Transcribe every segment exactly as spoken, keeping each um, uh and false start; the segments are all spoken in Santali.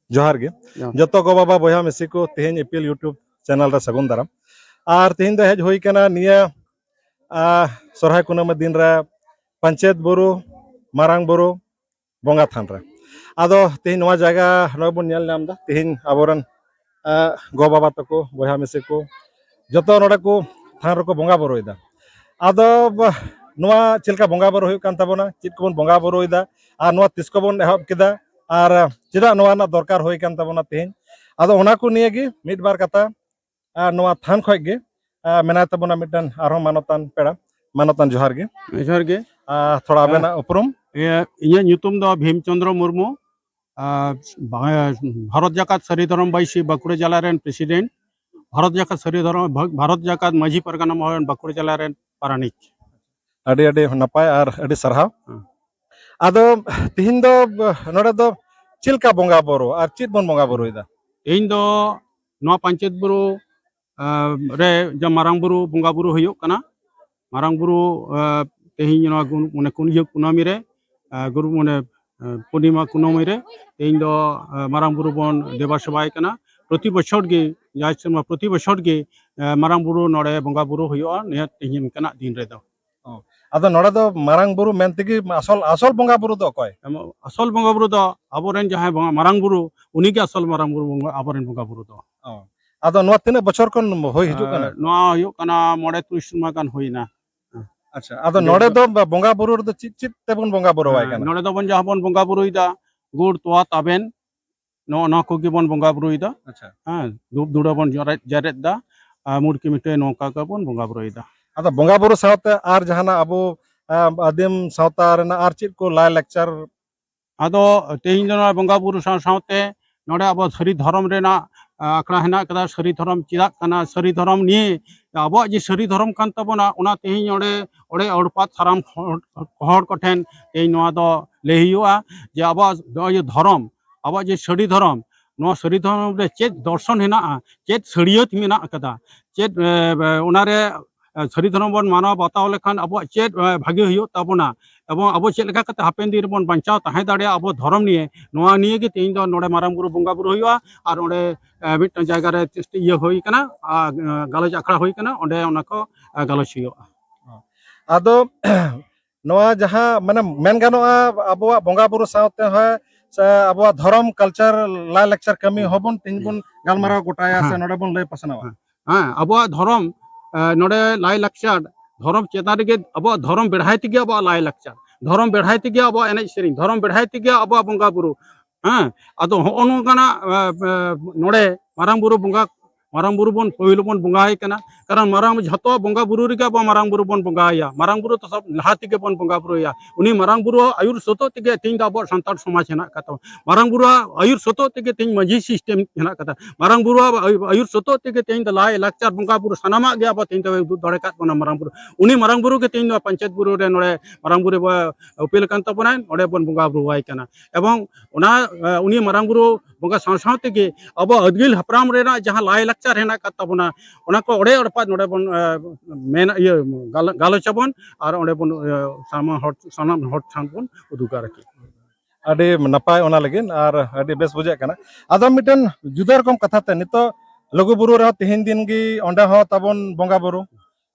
ᱡᱚᱦᱟᱨ ᱜᱮ᱾ ᱡᱚᱦᱟᱨ᱾ ᱡᱚᱛᱚ ᱜᱚ ᱵᱟᱵᱟ ᱵᱚᱭᱦᱟ ᱢᱤᱥᱤ ᱠᱚ, ᱛᱮᱦᱮᱧ ᱤᱯᱤᱞ YouTube channel ᱨᱮ ᱥᱟᱹᱜᱩᱱ ᱫᱟᱨᱟᱢ᱾ ᱟᱨ ᱛᱮᱦᱮᱧ ᱫᱚ ᱦᱮᱡ ᱦᱩᱭ ᱠᱟᱱᱟ ᱱᱤᱭᱟᱹ, ᱟ, ᱥᱚᱨᱦᱟᱭ ᱠᱩᱱᱟᱹᱢᱤ ᱫᱤᱱ ᱨᱮ ᱯᱟᱧᱪᱮᱛ ᱵᱩᱨᱩ, ᱢᱟᱨᱟᱝ ᱵᱩᱨᱩ, ᱵᱚᱸᱜᱟ ᱛᱷᱟᱱ ᱨᱮ᱾ ᱟᱫᱚ ᱛᱮᱦᱮᱧ ᱱᱚᱣᱟ ᱡᱟᱭᱜᱟ ᱱᱚᱜᱼᱚᱭ ᱵᱚᱱ ᱧᱮᱞ ᱧᱟᱢ ᱮᱫᱟ, ᱛᱮᱦᱮᱧ ᱟᱵᱚᱨᱮᱱ, ᱟ, ᱜᱚ ᱵᱟᱵᱟ ᱛᱟᱠᱚ, ᱵᱚᱭᱦᱟ ᱢᱤᱥᱤ ᱠᱚ, ᱡᱚᱛᱚ ᱱᱚᱰᱮ ᱠᱚ ᱛᱷᱟᱱ ᱨᱮᱠᱚ ᱵᱚᱸᱜᱟ ᱵᱩᱨᱩᱭᱮᱫᱟ᱾ ᱟᱫᱚ ᱵᱟ-, ᱱᱚᱣᱟ ᱪᱮᱫ ᱞᱮᱠᱟ ᱵᱚᱸᱜᱟ ᱵᱩᱨᱩ ᱦᱩᱭᱩᱜ ᱠᱟᱱ ᱛᱟᱵᱚᱱᱟ, ᱪᱮᱫ ᱠᱚᱵᱚᱱ ᱵᱚᱸᱜᱟ ᱵᱩᱨᱩᱭᱮᱫᱟ, ᱟᱨ ᱱᱚᱣᱟ ᱛᱤᱥ ᱠᱚᱵᱚᱱ ᱮᱦᱚᱵ ᱠᱮᱫᱟ, ᱟᱨ ᱪᱮᱫᱟᱜ ᱱᱚᱣᱟ ᱨᱮᱱᱟᱜ ᱫᱚᱨᱠᱟᱨ ᱦᱩᱭ ᱠᱟᱱ ᱛᱟᱵᱚᱱᱟ ᱛᱮᱦᱮᱧ, ᱟᱫᱚ ᱚᱱᱟ ᱠᱚ ᱱᱤᱭᱮ ᱜᱮ ᱢᱤᱫ ᱵᱟᱨ ᱠᱟᱛᱷᱟ, ᱟᱨ ᱱᱚᱣᱟ ᱛᱷᱟᱱ ᱠᱷᱚᱡ ᱜᱮ, ᱟᱨ ᱢᱮᱱᱟᱭ ᱛᱟᱵᱚᱱᱟ ᱢᱤᱫᱴᱮᱱ ᱟᱨᱦᱚᱸ ᱢᱟᱱᱚᱛᱟᱱ ᱯᱮᱲᱟ᱾ ᱢᱟᱱᱚᱛᱟᱱ, ᱡᱚᱦᱟᱨ ᱜᱮ᱾ ᱡᱚᱦᱟᱨ ᱜᱮ᱾ ᱟᱨ ᱛᱷᱚᱲᱟ ᱟᱵᱮᱱᱟᱜ ᱩᱯᱨᱩᱢ? ᱤᱭᱟᱹ, ᱤᱧᱟᱹᱜ ᱧᱩᱛᱩᱢ ᱫᱚ ᱵᱷᱤᱢ ᱪᱚᱸᱫᱽᱨᱚ ᱢᱩᱨᱢᱩ᱾ ᱟᱨ ᱵᱷᱟ-, ᱵᱷᱟᱨᱚᱛ ᱡᱟᱠᱟᱛ ᱥᱟᱹᱨᱤ ᱫᱷᱚᱨᱚᱢ ᱵᱟᱹᱭᱥᱤ ᱵᱟᱸᱠᱩᱲᱟ ᱡᱮᱞᱟ ᱨᱮᱱ president, ᱵᱷᱟᱨᱚᱛ ᱡᱟᱠᱟᱛ ᱥᱟᱹᱨᱤ ᱫᱷᱚᱨᱚᱢ, ᱵᱷᱟ-, ᱵᱷᱟᱨᱚᱛ ᱡᱟᱠᱟᱛ ᱢᱟᱹᱡᱷᱤ ᱯᱟᱨᱜᱟᱱᱟ ᱢᱚᱦᱚᱞ ᱨᱮᱱ ᱵᱟᱸᱠᱩᱲᱟ ᱡᱮᱞᱟ ᱨᱮᱱ ᱯᱟᱨᱟᱱᱤᱠ᱾ ᱟᱹᱰᱤ ᱟᱹᱰᱤ ᱱᱟᱯᱟᱭ ᱟᱨ ᱟᱹᱰᱤ ᱥᱟᱨᱦᱟᱣ᱾ ᱦᱮᱸ᱾ ᱟᱫᱚ ᱛᱤᱦᱤᱧ ᱫᱚ, ᱵ-, ᱱᱚᱰᱮ ᱫᱚ ᱪᱮᱫ ᱞᱮᱠᱟ ᱵᱚᱸᱜᱟ ᱵᱩᱨᱩ ᱟᱨ ᱪᱮᱫ ᱵᱚᱱ ᱵᱚᱸᱜᱟ ᱵᱩᱨᱩᱭᱮᱫᱟ? ᱛᱮᱦᱮᱧ ᱫᱚ ᱱᱚᱣᱟ ᱯᱟᱧᱪᱮᱛ ᱵᱩᱨᱩ, ᱟᱸ, ᱨᱮ ᱡᱟ ᱢᱟᱨᱟᱝ ᱵᱩᱨᱩ ᱵᱚᱸᱜᱟ ᱵᱩᱨᱩ ᱦᱩᱭᱩᱜ ᱠᱟᱱᱟ᱾ ᱢᱟᱨᱟᱝ ᱵᱩᱨᱩ, ᱟᱸ, ᱛᱮᱦᱮᱧ ᱱᱚᱣᱟ ᱜᱩᱱ-, ᱢᱟᱱᱮ ᱠᱩᱱ-, ᱤᱭᱟᱹ ᱠᱩᱱᱟᱹᱢᱤ ᱨᱮ, ᱟᱸ, ᱜᱩᱨᱩ, ᱢᱟᱱᱮ, ᱟᱸ, ᱯᱩᱨᱱᱤᱢᱟ ᱠᱩᱱᱟᱹᱢᱤ ᱨᱮ ᱛᱮᱦᱮᱧ ᱫᱚ, ᱟᱸ, ᱢᱟᱨᱟᱝ ᱵᱩᱨᱩ ᱵᱚᱱ ᱫᱮᱵᱟ ᱥᱮᱵᱟᱭ ᱠᱟᱱᱟ᱾ ᱯᱨᱚᱛᱤ ᱵᱚᱪᱷᱚᱨ ᱜᱮ, ᱡᱟᱦᱟᱸ ᱥᱮᱨᱢᱟ ᱯᱨᱚᱛᱤ ᱵᱚᱪᱷᱚᱨ ᱜᱮ, ᱟᱸ, ᱢᱟᱨᱟᱝ ᱵᱩᱨᱩ ᱱᱚᱰᱮ ᱵᱚᱸᱜᱟ ᱵᱩᱨᱩ ᱦᱩᱭᱩᱜᱼᱟ ᱱᱤᱭᱟᱹ ᱛᱮᱦᱮᱧ ᱞᱮᱠᱟᱱᱟᱜ ᱫᱤᱱ ᱨᱮᱫᱚ᱾ ᱚ, ᱟᱫᱚ ᱱᱚᱰᱮ ᱫᱚ ᱢᱟᱨᱟᱝ ᱵᱩᱨᱩ ᱢᱮᱱ ᱛᱮᱜᱮ ᱟᱥᱚᱞ, ᱟᱥᱚᱞ ᱵᱚᱸᱜᱟ ᱵᱩᱨᱩ ᱫᱚ ᱚᱠᱚᱭ? ᱮᱢ, ᱟᱥᱚᱞ ᱵᱚᱸᱜᱟ ᱵᱩᱨᱩ ᱫᱚ ᱟᱵᱚᱨᱮᱱ ᱡᱟᱦᱟᱸᱭ ᱵᱚᱸᱜᱟ, ᱢᱟᱨᱟᱝ ᱵᱩᱨᱩ, ᱩᱱᱤᱜᱮ ᱟᱥᱚᱞ ᱢᱟᱨᱟᱝ ᱵᱩᱨᱩ ᱵᱚᱸᱜᱟ, ᱟᱵᱚᱨᱮᱱ ᱵᱚᱸᱜᱟ ᱵᱩᱨᱩ ᱫᱚ᱾ ᱚ, ᱟᱫᱚ ᱱᱚᱣᱟ ᱛᱤᱱᱟᱹᱜ ᱵᱚᱪᱷᱚᱨ ᱠᱷᱚᱱ ᱦᱩᱭ ᱦᱤᱡᱩᱜ ᱠᱟᱱᱟ? ᱮ, ᱱᱚᱣᱟ ᱦᱩᱭᱩᱜ ᱠᱟᱱᱟ ᱢᱚᱬᱮ ᱛᱩᱨᱩᱭ ᱥᱮᱨᱢᱟ ᱜᱟᱱ ᱦᱩᱭᱱᱟ᱾ ᱟᱪᱪᱷᱟ, ᱟᱫᱚ ᱱᱚᱰᱮ ᱫᱚ ᱵᱚᱸᱜᱟ ᱵᱩᱨᱩ ᱨᱮᱫᱚ ᱪᱮᱫ, ᱪᱮᱫ ᱛᱮᱵᱚᱱ ᱵᱚᱸᱜᱟ ᱵᱩᱨᱩ ᱟᱭ ᱦᱮᱸ, ᱠᱟᱱᱟ? ᱱᱚᱰᱮ ᱫᱚᱵᱚᱱ ᱡᱟᱦᱟᱸ ᱵᱚᱱ ᱵᱚᱸᱜᱟ ᱵᱩᱨᱩᱭᱮᱫᱟ, ᱜᱩᱲ, ᱛᱚᱣᱟ, ᱛᱟᱵᱮᱱ, ᱱᱚᱜᱼᱚ ᱱᱚᱣᱟ ᱠᱚᱜᱮ ᱵᱚᱱ ᱵᱚᱸᱜᱟ ᱵᱩᱨᱩᱭᱮᱫᱟ᱾ ᱟᱪᱪᱷᱟ᱾ ᱦᱮᱸ, ᱫᱷᱩᱯ ᱫᱷᱩᱲᱟᱹ ᱵᱚᱱ ᱡᱚᱨᱮᱫ, ᱡᱮᱨᱮᱫ ᱫᱟ, ᱟᱨ ᱢᱩᱨᱠᱤ ᱢᱤᱴᱷᱟᱹᱭ ᱱᱚᱝᱠᱟ ᱠᱟᱵᱚᱱ ᱵᱚᱸᱜᱟ ᱵᱩᱨᱩᱭᱮᱫᱟ᱾ ᱟᱫᱚ ᱵᱚᱸᱜᱟ ᱵᱩᱨᱩ ᱥᱟᱶᱛᱮ ᱟᱨ ᱡᱟᱦᱟᱱᱟᱜ ᱟᱵᱚ, ᱟᱸ, ᱟᱹᱫᱤᱢ ᱥᱟᱶᱛᱟ ᱨᱮᱱᱟᱜ ᱟᱨ ᱪᱮᱫ ᱠᱚ ᱞᱟᱭ ᱞᱟᱠᱪᱟᱨ? ᱟᱫᱚ ᱛᱮᱦᱮᱧ ᱫᱚ ᱱᱚᱣᱟ ᱵᱚᱸᱜᱟ ᱵᱩᱨᱩ ᱥᱟᱶ ᱥᱟᱶᱛᱮ ᱱᱚᱰᱮ ᱟᱵᱚ ᱥᱟᱹᱨᱤ ᱫᱷᱚᱨᱚᱢ ᱨᱮᱱᱟᱜ, ᱟᱸ, ᱟᱠᱷᱲᱟ ᱦᱮᱱᱟᱜ ᱠᱟᱫᱟ᱾ ᱥᱟᱹᱨᱤ ᱫᱷᱚᱨᱚᱢ ᱪᱮᱫᱟᱜ ᱠᱟᱱᱟ, ᱥᱟᱹᱨᱤ ᱫᱷᱚᱨᱚᱢ ᱱᱤᱭᱮ ᱟᱵᱚᱣᱟᱜ ᱡᱮ ᱥᱟᱹᱨᱤ ᱫᱷᱚᱨᱚᱢ ᱠᱟᱱ ᱛᱟᱵᱚᱱᱟ, ᱚᱱᱟ ᱛᱮᱦᱮᱧ ᱚᱸᱰᱮ, ᱚᱸᱰᱮ ᱚᱲᱯᱟᱛ ᱥᱟᱨᱟᱢ ᱦᱚᱲ, ᱦᱚᱲ ᱠᱚᱴᱷᱮᱱ ᱛᱮᱦᱮᱧ ᱱᱚᱣᱟ ᱫᱚ ᱞᱟᱹᱭ ᱦᱩᱭᱩᱜᱼᱟ ᱡᱮ ᱟᱵᱚᱣᱟᱜ ᱱᱚᱜᱼᱚᱭ ᱡᱮ ᱫᱷᱚᱨᱚᱢ, ᱟᱵᱚᱣᱟᱜ ᱡᱮ ᱥᱟᱹᱨᱤ ᱫᱷᱚᱨᱚᱢ, ᱱᱚᱣᱟ ᱥᱟᱹᱨᱤ ᱫᱷᱚᱨᱚᱢ ᱨᱮ ᱪᱮᱫ ᱫᱚᱨᱥᱚᱱ ᱦᱮᱱᱟᱜᱼᱟ, ᱪᱮᱫ ᱥᱟᱹᱲᱤᱭᱟᱹᱛ ᱢᱮᱱᱟᱜ ᱟᱠᱟᱫᱟ, ᱪᱮᱫ, ᱮ, ᱮ, ᱚᱱᱟᱨᱮ, ᱮ, ᱥᱟᱹᱨᱤ ᱫᱷᱚᱨᱚᱢ ᱵᱚᱱ ᱢᱟᱱᱟᱣ ᱵᱟᱛᱟᱣ ᱞᱮᱠᱷᱟᱱ ᱟᱵᱚᱣᱟᱜ ᱪᱮᱫ, ᱮ, ᱵᱷᱟᱜᱮ ᱦᱩᱭᱩᱜ ᱛᱟᱵᱚᱱᱟ, ᱮᱵᱚᱝ ᱟᱵᱚ ᱪᱮᱫ ᱞᱮᱠᱟ ᱠᱟᱛᱮ ᱦᱟᱯᱮᱱ ᱫᱤᱱ ᱨᱮᱵᱚᱱ ᱵᱟᱧᱪᱟᱣ ᱛᱟᱦᱮᱸ ᱫᱟᱲᱮᱭᱟᱜᱼᱟ ᱟᱵᱚ ᱫᱷᱚᱨᱚᱢ ᱱᱤᱭᱮ, ᱱᱚᱣᱟ ᱱᱤᱭᱮ ᱜᱮ ᱛᱮᱦᱮᱧ ᱫᱚ ᱱᱚᱰᱮ ᱢᱟᱨᱟᱝ ᱵᱩᱨᱩ ᱵᱚᱸᱜᱟ ᱵᱩᱨᱩ ᱦᱩᱭᱩᱜᱼᱟ᱾ ᱟᱨ ᱚᱸᱰᱮ ᱮ, ᱢᱤᱫᱴᱟᱝ ᱡᱟᱭᱜᱟ ᱨᱮ ᱪᱮᱥᱴ-, ᱤᱭᱟᱹ ᱦᱩᱭ ᱠᱟᱱᱟ, ᱟᱨ, ᱮ, ᱜᱟᱞᱚᱪ ᱟᱠᱷᱲᱟ ᱦᱩᱭ ᱠᱟᱱᱟ, ᱚᱸᱰᱮ ᱚᱱᱟ ᱠᱚ, ᱮ, ᱜᱟᱞᱚᱪ ᱦᱩᱭᱩᱜᱼᱟ᱾ ᱟᱫᱚ ᱱᱚᱣᱟ ᱡᱟᱦᱟᱸ ᱢᱟᱱᱮ ᱢᱮᱱ ᱜᱟᱱᱚᱜᱼᱟ, ᱟᱵᱚᱣᱟᱜ ᱵᱚᱸᱜᱟ ᱵᱩᱨᱩ ᱥᱟᱶᱛᱮ ᱦᱚᱸ ᱥᱮ ᱟᱵᱚᱣᱟᱜ ᱫᱷᱚᱨᱚᱢ ᱠᱟᱞᱪᱟᱨ ᱞᱟᱭᱼᱞᱟᱠᱪᱟᱨ ᱠᱟᱹᱢᱤ ᱦᱚᱸᱵᱚᱱ ᱛᱮᱦᱮᱧ ᱵᱚᱱ ᱜᱟᱞᱢᱟᱨᱟᱣ ᱜᱚᱴᱟᱭᱟ ᱥᱮ ᱦᱮᱸ᱾ ᱱᱚᱰᱮ ᱵᱚᱱ ᱞᱟᱹᱭ ᱯᱟᱥᱱᱟᱣᱟ᱾ ᱦᱮᱸ᱾ ᱦᱮᱸ, ᱟᱵᱚᱣᱟᱜ ᱫᱷᱚᱨᱚᱢ, ᱮ, ᱱᱚᱰᱮ ᱞᱟᱭᱼᱞᱟᱠᱪᱟᱨ, ᱫᱷᱚᱨᱚᱢ ᱪᱮᱛᱟᱱ ᱨᱮᱜᱮ ᱟᱵᱚᱣᱟᱜ ᱫᱷᱚᱨᱚᱢ ᱵᱮᱲᱦᱟᱭ ᱛᱮᱜᱮ ᱟᱵᱚᱣᱟᱜ ᱞᱟᱭᱼᱞᱟᱠᱪᱟᱨ, ᱫᱷᱚᱨᱚᱢ ᱵᱮᱲᱦᱟᱭ ᱛᱮᱜᱮ ᱟᱵᱚᱣᱟᱜ ᱮᱱᱮᱡ ᱥᱮᱨᱮᱧ, ᱫᱷᱚᱨᱚᱢ ᱵᱮᱲᱦᱟᱭ ᱛᱮᱜᱮ ᱟᱵᱚᱣᱟᱜ ᱵᱚᱸᱜᱟ ᱵᱩᱨᱩ᱾ ᱦᱮᱸ, ᱟᱫᱚ ᱦᱚᱸᱜᱼᱚ ᱱᱚᱝᱠᱟᱱᱟᱜ, ᱮ, ᱮ, ᱱᱚᱰᱮ ᱢᱟᱨᱟᱝ ᱵᱩᱨᱩ ᱵᱚᱸᱜᱟ, ᱢᱟᱨᱟᱝ ᱵᱩᱨᱩ ᱵᱚᱱ ᱯᱳᱭᱞᱳ ᱵᱚᱱ ᱵᱚᱸᱜᱟ ᱟᱭ ᱠᱟᱱᱟ᱾ ᱠᱟᱨᱚᱱ ᱢᱟᱨᱟᱝ, ᱡᱷᱚᱛᱚ ᱵᱚᱸᱜᱟ ᱵᱩᱨᱩ ᱨᱮᱜᱮ ᱟᱵᱚ ᱢᱟᱨᱟᱝ ᱵᱩᱨᱩ ᱵᱚᱱ ᱵᱚᱸᱜᱟ ᱟᱭᱟ᱾ ᱢᱟᱨᱟᱝ ᱵᱩᱨᱩ ᱫᱚ ᱥᱚᱵ ᱞᱟᱦᱟ ᱛᱮᱜᱮ ᱵᱚᱱ ᱵᱚᱸᱜᱟ ᱵᱩᱨᱩ ᱟᱭᱟ᱾ ᱩᱱᱤ ᱢᱟᱨᱟᱝ ᱵᱩᱨᱩᱣᱟᱜ ᱟᱹᱭᱩᱨ ᱥᱚᱛᱚᱜ ᱛᱮᱜᱮ ᱛᱮᱦᱮᱧ ᱫᱚ ᱟᱵᱚᱣᱟᱜ ᱥᱟᱱᱛᱟᱲ ᱥᱚᱢᱟᱡᱽ ᱦᱮᱱᱟᱜ ᱟᱠᱟᱫ ᱛᱟᱵᱚᱱᱟ᱾ ᱢᱟᱨᱟᱝ ᱵᱩᱨᱩᱣᱟᱜ ᱟᱹᱭᱩᱨ ᱥᱚᱛᱚᱜ ᱛᱮᱜᱮ ᱛᱮᱦᱮᱧ ᱢᱟᱹᱡᱷᱤ system ᱦᱮᱱᱟᱜ ᱟᱠᱟᱫᱟ᱾ ᱢᱟᱨᱟᱝ ᱵᱩᱨᱩᱣᱟᱜ ᱟᱹᱭᱩᱨ, ᱟᱹᱭᱩᱨ ᱥᱚᱛᱚᱜ ᱛᱮᱜᱮ ᱛᱮᱦᱮᱧ ᱫᱚ ᱞᱟᱭ ᱞᱟᱠᱪᱟᱨ ᱵᱚᱸᱜᱟ ᱵᱩᱨᱩ ᱥᱟᱱᱟᱢᱟᱜ ᱜᱮ ᱟᱵᱚ ᱛᱮᱦᱮᱧ ᱫᱚ ᱩᱫᱩᱜ ᱫᱟᱲᱮ ᱟᱠᱟᱫ ᱵᱚᱱᱟ ᱢᱟᱨᱟᱝ ᱵᱩᱨᱩ᱾ ᱩᱱᱤ ᱢᱟᱨᱟᱝ ᱵᱩᱨᱩ ᱜᱮ ᱛᱮᱦᱮᱧ ᱫᱚ ᱯᱚᱧᱪᱟᱭᱮᱛ ᱵᱩᱨᱩ ᱨᱮ ᱱᱚᱰᱮ ᱢᱟᱨᱟᱝ ᱵᱩᱨᱩ ᱵᱚ-, ᱩᱯᱮᱞ ᱟᱠᱟᱱ ᱛᱟᱵᱚᱱᱟᱭ, ᱱᱚᱰᱮ ᱵᱚᱱ ᱵᱚᱸᱜᱟ ᱵᱩᱨᱩ ᱟᱭ ᱠᱟᱱᱟ᱾ ᱮᱵᱚᱝ ᱚᱱᱟ, ᱮ, ᱩᱱᱤ ᱢᱟᱨᱟᱝ ᱵᱩᱨᱩ ᱵᱚᱸᱜᱟ ᱥᱟᱶ ᱥᱟᱶ ᱛᱮᱜᱮ ᱟᱵᱚ ᱟᱹᱫᱜᱤᱞ ᱦᱟᱯᱲᱟᱢ ᱨᱮᱱᱟᱜ ᱡᱟᱦᱟᱸ ᱞᱟᱭ ᱞᱟᱠᱪᱟᱨ ᱦᱮᱱᱟᱜ ᱟᱠᱟᱫ ᱛᱟᱵᱚᱱᱟ, ᱚᱱᱟ ᱠᱚ ᱚᱲᱮ ᱚᱲᱯᱟᱫ ᱱᱚᱰᱮ ᱵᱚᱱ, ᱮ, ᱢᱮᱱ, ᱤᱭᱟᱹ, ᱜᱟᱞ-, ᱜᱟᱞᱚᱪ ᱟᱵᱚᱱ ᱟᱨ ᱚᱸᱰᱮ ᱵᱚᱱ, ᱮ, ᱥᱟᱱᱟᱢ ᱦᱚᱲ, ᱥᱟᱱᱟᱢ ᱦᱚᱲ ᱴᱷᱮᱱ ᱵᱚᱱ ᱩᱫᱩᱜᱟ ᱟᱨᱠᱤ᱾ ᱟᱹᱰᱤ ᱱᱟᱯᱟᱭ ᱚᱱᱟ ᱞᱟᱹᱜᱤᱫ ᱟᱨ ᱟᱹᱰᱤ ᱵᱮᱥ ᱵᱩᱡᱷᱟᱹᱜ ᱠᱟᱱᱟ᱾ ᱟᱫᱚ ᱢᱤᱫᱴᱮᱱ ᱡᱩᱫᱟᱹ ᱨᱚᱠᱚᱢ ᱠᱟᱛᱷᱟ ᱛᱮ, ᱱᱤᱛᱚᱜ ᱞᱩᱜᱩ ᱵᱩᱨᱩ ᱨᱮᱦᱚᱸ ᱛᱤᱦᱤᱧ ᱫᱤᱱ ᱜᱮ ᱚᱸᱰᱮ ᱦᱚᱸ ᱛᱟᱵᱚᱱ ᱵᱚᱸᱜᱟ ᱵᱩᱨᱩ,